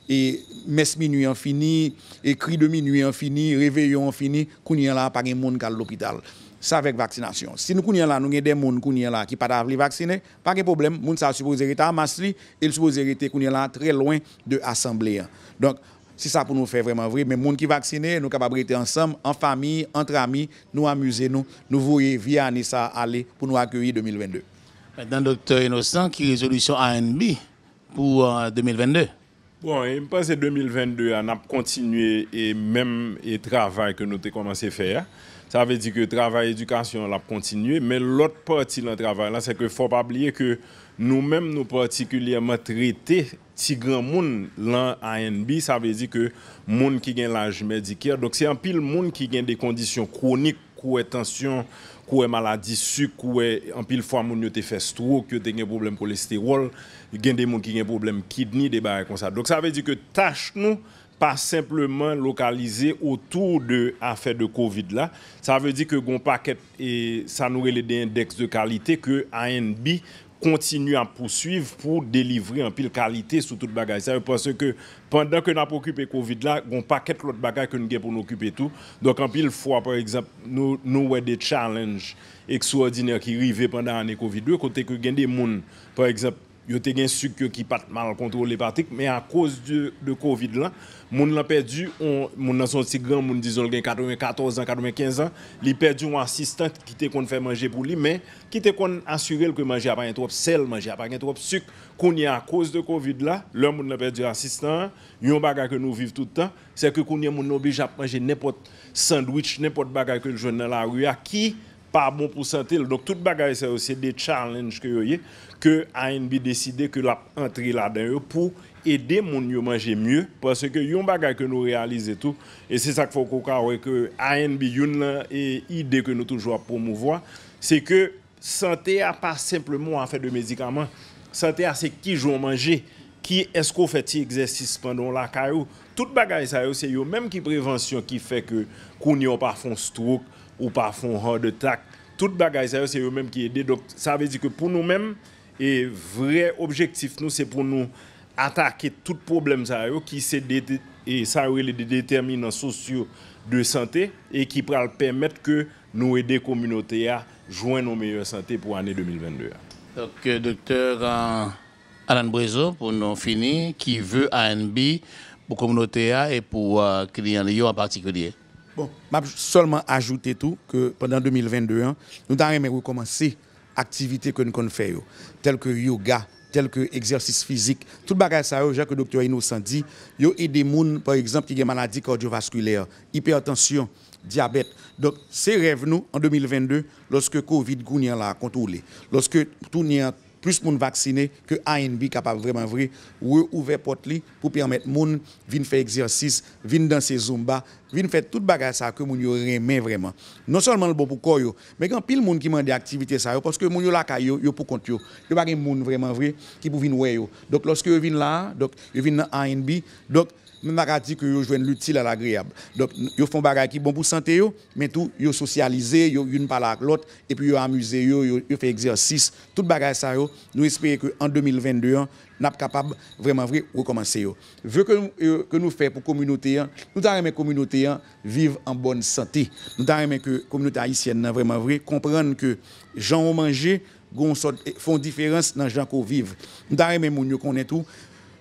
e mès minui an fini, e kri de minui an fini, reveyon an fini, kounye a la, pa gen moun k al lopital. Sa avèk vaksinasyon. Si nou kounye a la, nou gen de moun kounye a la ki pa ta vle vaksinen, pa gen pwoblèm, moun sa a sipoze rete a mas li, e l sipoze rete kounye a la trè lwen de asanble an. Donk, se sa pou nou fè vrèman vre, men moun ki vaksinen, nou kapab rete ansanm, an fanmi, ant ami, nou amize nou, nou voye vye ane sa a ale pou nou akeyi de mil vennde. Mentnan, Doktè Inosan, ki rezolisyon A N B pou, euh, de mil vennde? Bon, e m panse de mil vennde a, n ap kontinye e menm e travay ke nou te kòmanse fè a. Sa vle di ke travay edikasyon an, l ap kontinye, men lòt pati nan travay la, se ke fò pa bliye ke nou menm, nou patikilyèman trete ti granmoun lan I N B, sa vle di ke moun ki gen laj Medicare. Donk, se anpil moun ki gen de kondisyon kwonik, kou wè tansyon, kou wè maladi sik, kou wè anpil fwa moun yo te fè stroke, yo te gen pwoblèm kolestewòl, gen de moun ki gen pwoblèm kidney, de bagay konsa. Donk, sa vle di ke tach nou pa senpleman lokalize otou de afè de kovid la. Sa vle di ke gon pakèt, e, sa nou rele de endèks de kalite ke I N B kontinye ap pouswiv pou delivre anpil kalite sou tout bagay sa yo, paske pandan ke n ap okipe kovid la, gon pakèt lòt bagay ke n gen pou n okipe tou. Donk, anpil fwa, pa egzanp, nou, nou wè de challenge ekstwòdinè ki rive pandan ane kovid yo, kote ke gen de moun, pa egzanp, yo te gen sik yo ki pa t mal kontwole, Patrick, men akoz de, de kovid la, moun lan pèdi, on, moun nan se yon ti granmoun, dizon, l gen katrevenkatòz an, katrevenkenz an, li pèdi yon asistan ki te konn fè manje pou li, men ki te konn asire l ke manje a pa gen twòp sèl, manje a pa gen twòp sik. Kounye a, akoz de kovid la, lè moun nan pèdi asistan an, yon bagay ke nou viv tout tan, se ke kounye a moun nan oblije ap manje nenpòt sandwich, nenpòt bagay ke l jwenn nan lari a, ki pa bon pou sante l. Donk, tout bagay sa yo, se de challenge ke yo ye, ke I N B deside ke l ap antre ladan yo pou ede moun yo manje mye, paske yon bagay ke nou reyalize tou, e se sa k fè w ka wè ke I N B, youn nan, e, ide ke nou toujou ap pwomouvwa, se ke sante a pa senpleman yon afè de medikaman. Sante a se ki jan w manje, ki, èske w fè ti egzèsis pandan w lakay ou. Tout bagay sa yo, se yo menm ki prevansyon ki fè ke kounye a w pa fè yon stroke, ou pa fè yon heart attack. Tout bagay sa yo, se yo menm ki ede. Donk, sa vle di ke pou nou menm, e vrè objektif nou, se pou nou atake tout pwoblèm sa yo, ki se de, de, e sa yo rele de detèminan sosyo de sante, e ki pral pèmèt ke nou ede kominote a jwenn yon meyè sante pou ane de mil vennde a. Donk, euh, Doktè, euh, Alan Brezo, pou nou fini, ki ve I N B pou kominote a e pou, euh, kliyan li yo an patikilye? Bon, m ap sèlman ajoute tou ke pandan de mil vennde an, nou ta renmen rekòmanse aktivite ke n konn fè yo, tèl ke yoga, tèl ke egzèsis fizik, tout bagay sa yo, jan ke Doktè Innocent di, yo ede moun, pa egzanp, ki gen maladi kadyovaskilè, ipètansyon, dyabèt. Donk, se rèv nou an de mil vennde, lòske kovid kounye a la kontwole, lòske kounye a plis moun vaksine, ke I N B kapab vrèman vre reouvè pòt li pou pèmèt moun vin fè egzèsis, vin danse zumba, vin fè tout bagay sa ke moun yo renmen vrèman. Non sèlman l bon pou kò yo, men gen anpil moun ki mande aktivite sa yo, paske moun yo lakay yo, yo pou kont yo. Yo pa gen moun vrèman vre ki pou vin wè yo. Donk, lòske yo vin la a, donk, yo vin nan I N B, donk, m pa ka di ke yo jwenn litil a lagreyab. Donk, yo fè yon bagay ki bon pou sante yo, men tou, yo sosyalize, yo youn pale ak lòt, epi yo amize yo, yo, yo fè egzèsis. Tout bagay sa yo, nou espere ke an de mil vennde an, n ap kapab vrèman vre rekòmanse yo. Ve ke nou, ke nou fè pou kominote an, nou ta renmen kominote an viv an bòn sante. Nou ta renmen ke kominote ayisyèn nan vrèman vre konprann ke jan w manje, gen yon sòt, fè yon diferans nan jan ke w viv. Nou ta renmen moun yo konnen tou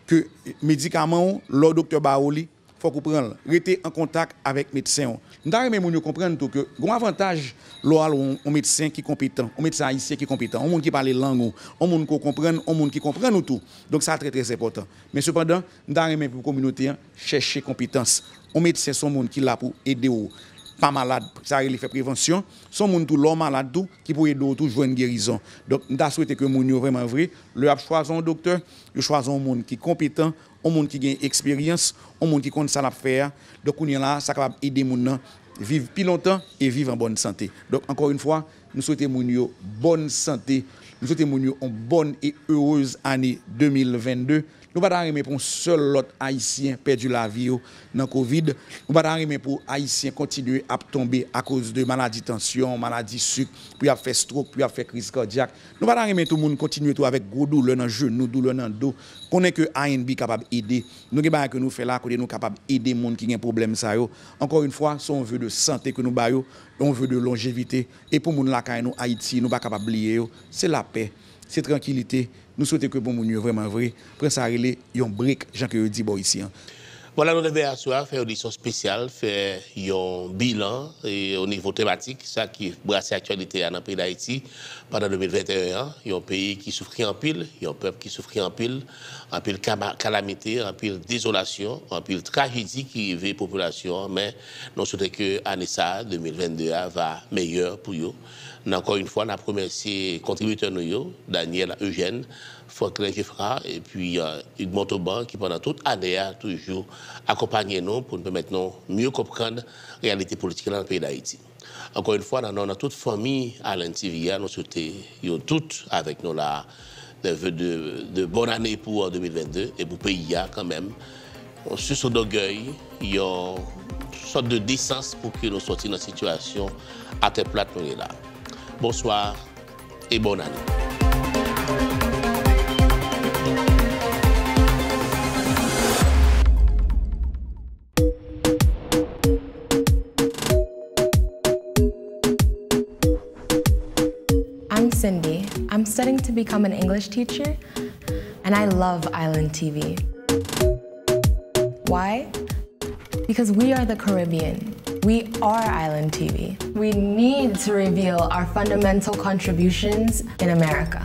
ke medikaman w, lè w doktè ba ou li, fòk ou pran l. Rete an kontak avèk medsen w. Nou ta renmen moun yo konprann tou ke gen yon avantaj lè w al wè yon, yon medsen ki konpetan, yon medsen ayisyen ki konpetan, yon moun ki pale lang ou, yon moun ke w konprann, yon moun ki konprann ou tou. Donk, sa trè, trè enpòtan. Men sepandan, nou ta renmen pou kominote an chèche konpetans. Yon medsen se yon moun ki la pou ede w pa malad, sa rele fè prevansyon. Se yon moun tou, lè w malad tou, ki pou ede w tou jwenn gerizon. Donk, m ta swete ke moun yo vrèman vre, lè y ap chwazi yon doktè, yo chwazi yon moun ki konpetan, yon moun ki gen eksperyans, yon moun ki konn sa l ap fè a. Donk, kounye a la, sa kapab ede moun nan viv pi lontan e viv an bòn sante. Donk, ankò yon fwa, nou swete moun yo bòn sante. Nou swete moun yo yon bòn e erez ane de mil vennde. Nou pa ta renmen pou yon sèl lòt Ayisyen pèdi lavi yo nan kovid. Nou pa ta renmen pou Ayisyen kontinye ap tonbe akoz de maladi tansyon, maladi sik, pou y ap fè stroke, pou y ap fè kriz kadyak. Nou pa ta renmen tou moun kontinye tou avèk gwo doulè nan jenou, doulè nan do. Konnen ke I N B kapab ede. Nou gen bagay ke nou fè la, kote nou kapab ede moun ki gen pwoblèm sa yo. Ankò yon fwa, se yon ve de sante ke nou ba yo, yon ve de lonjevite. E pou moun lakay nou, Ayiti, nou pa kapab bliye yo. Se lapè, se trankilite. Nou swete ke pou moun yo vrèman vre pran sa rele yon break, jan ke yo di bò isi an. Vwala, nou leve aswè a, fè yon edisyon espesyal, fè yon bilan e o nivo tematik, sa ki brase aktyalite a nan peyi Dayiti pandan de mil venteyen an, yon peyi ki soufri anpil, yon pèp ki soufri anpil, anpil kama- kalamite, anpil dezolasyon, anpil trajedi ki rive popilasyon an, men nou swete ke ane sa a, de mil vennde a, va meyè pou yo. Nan, ankò yon fwa, n ap remèsye kontribitè nou yo, Daniel Eugène, Franklin Geffrard, epi, euh, Hugues Montauban, ki pandan tout ane a toujou akonpanye nou pou n pèmèt nou mye konprann reyalite politik la nan peyi Dayiti. Ankò yon fwa, nan non nan tout fanmi Island T V a, nou swete yo tout avèk nou la de vœux de, de bonne année pou, euh, de mil vennde e pou peyi a kanmenm. Yon source d'orgueil, yon sòt de desans pou ke nou sòti nan sitiyasyon atè plat nou ye la. Bonswa e bòn ane. I'm Cindy. I'm studying to become an English teacher, and I love Island T V. Why? Because we are the Caribbean. We are Island T V. We need to reveal our fundamental contributions in America.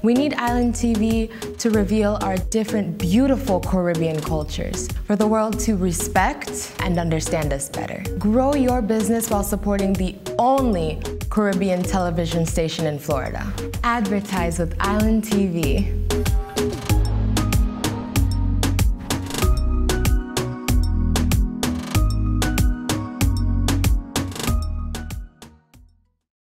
We need Island T V to reveal our different beautiful Caribbean cultures for the world to respect and understand us better. Grow your business while supporting the only Caribbean television station in Florida. Advertise with Island T V.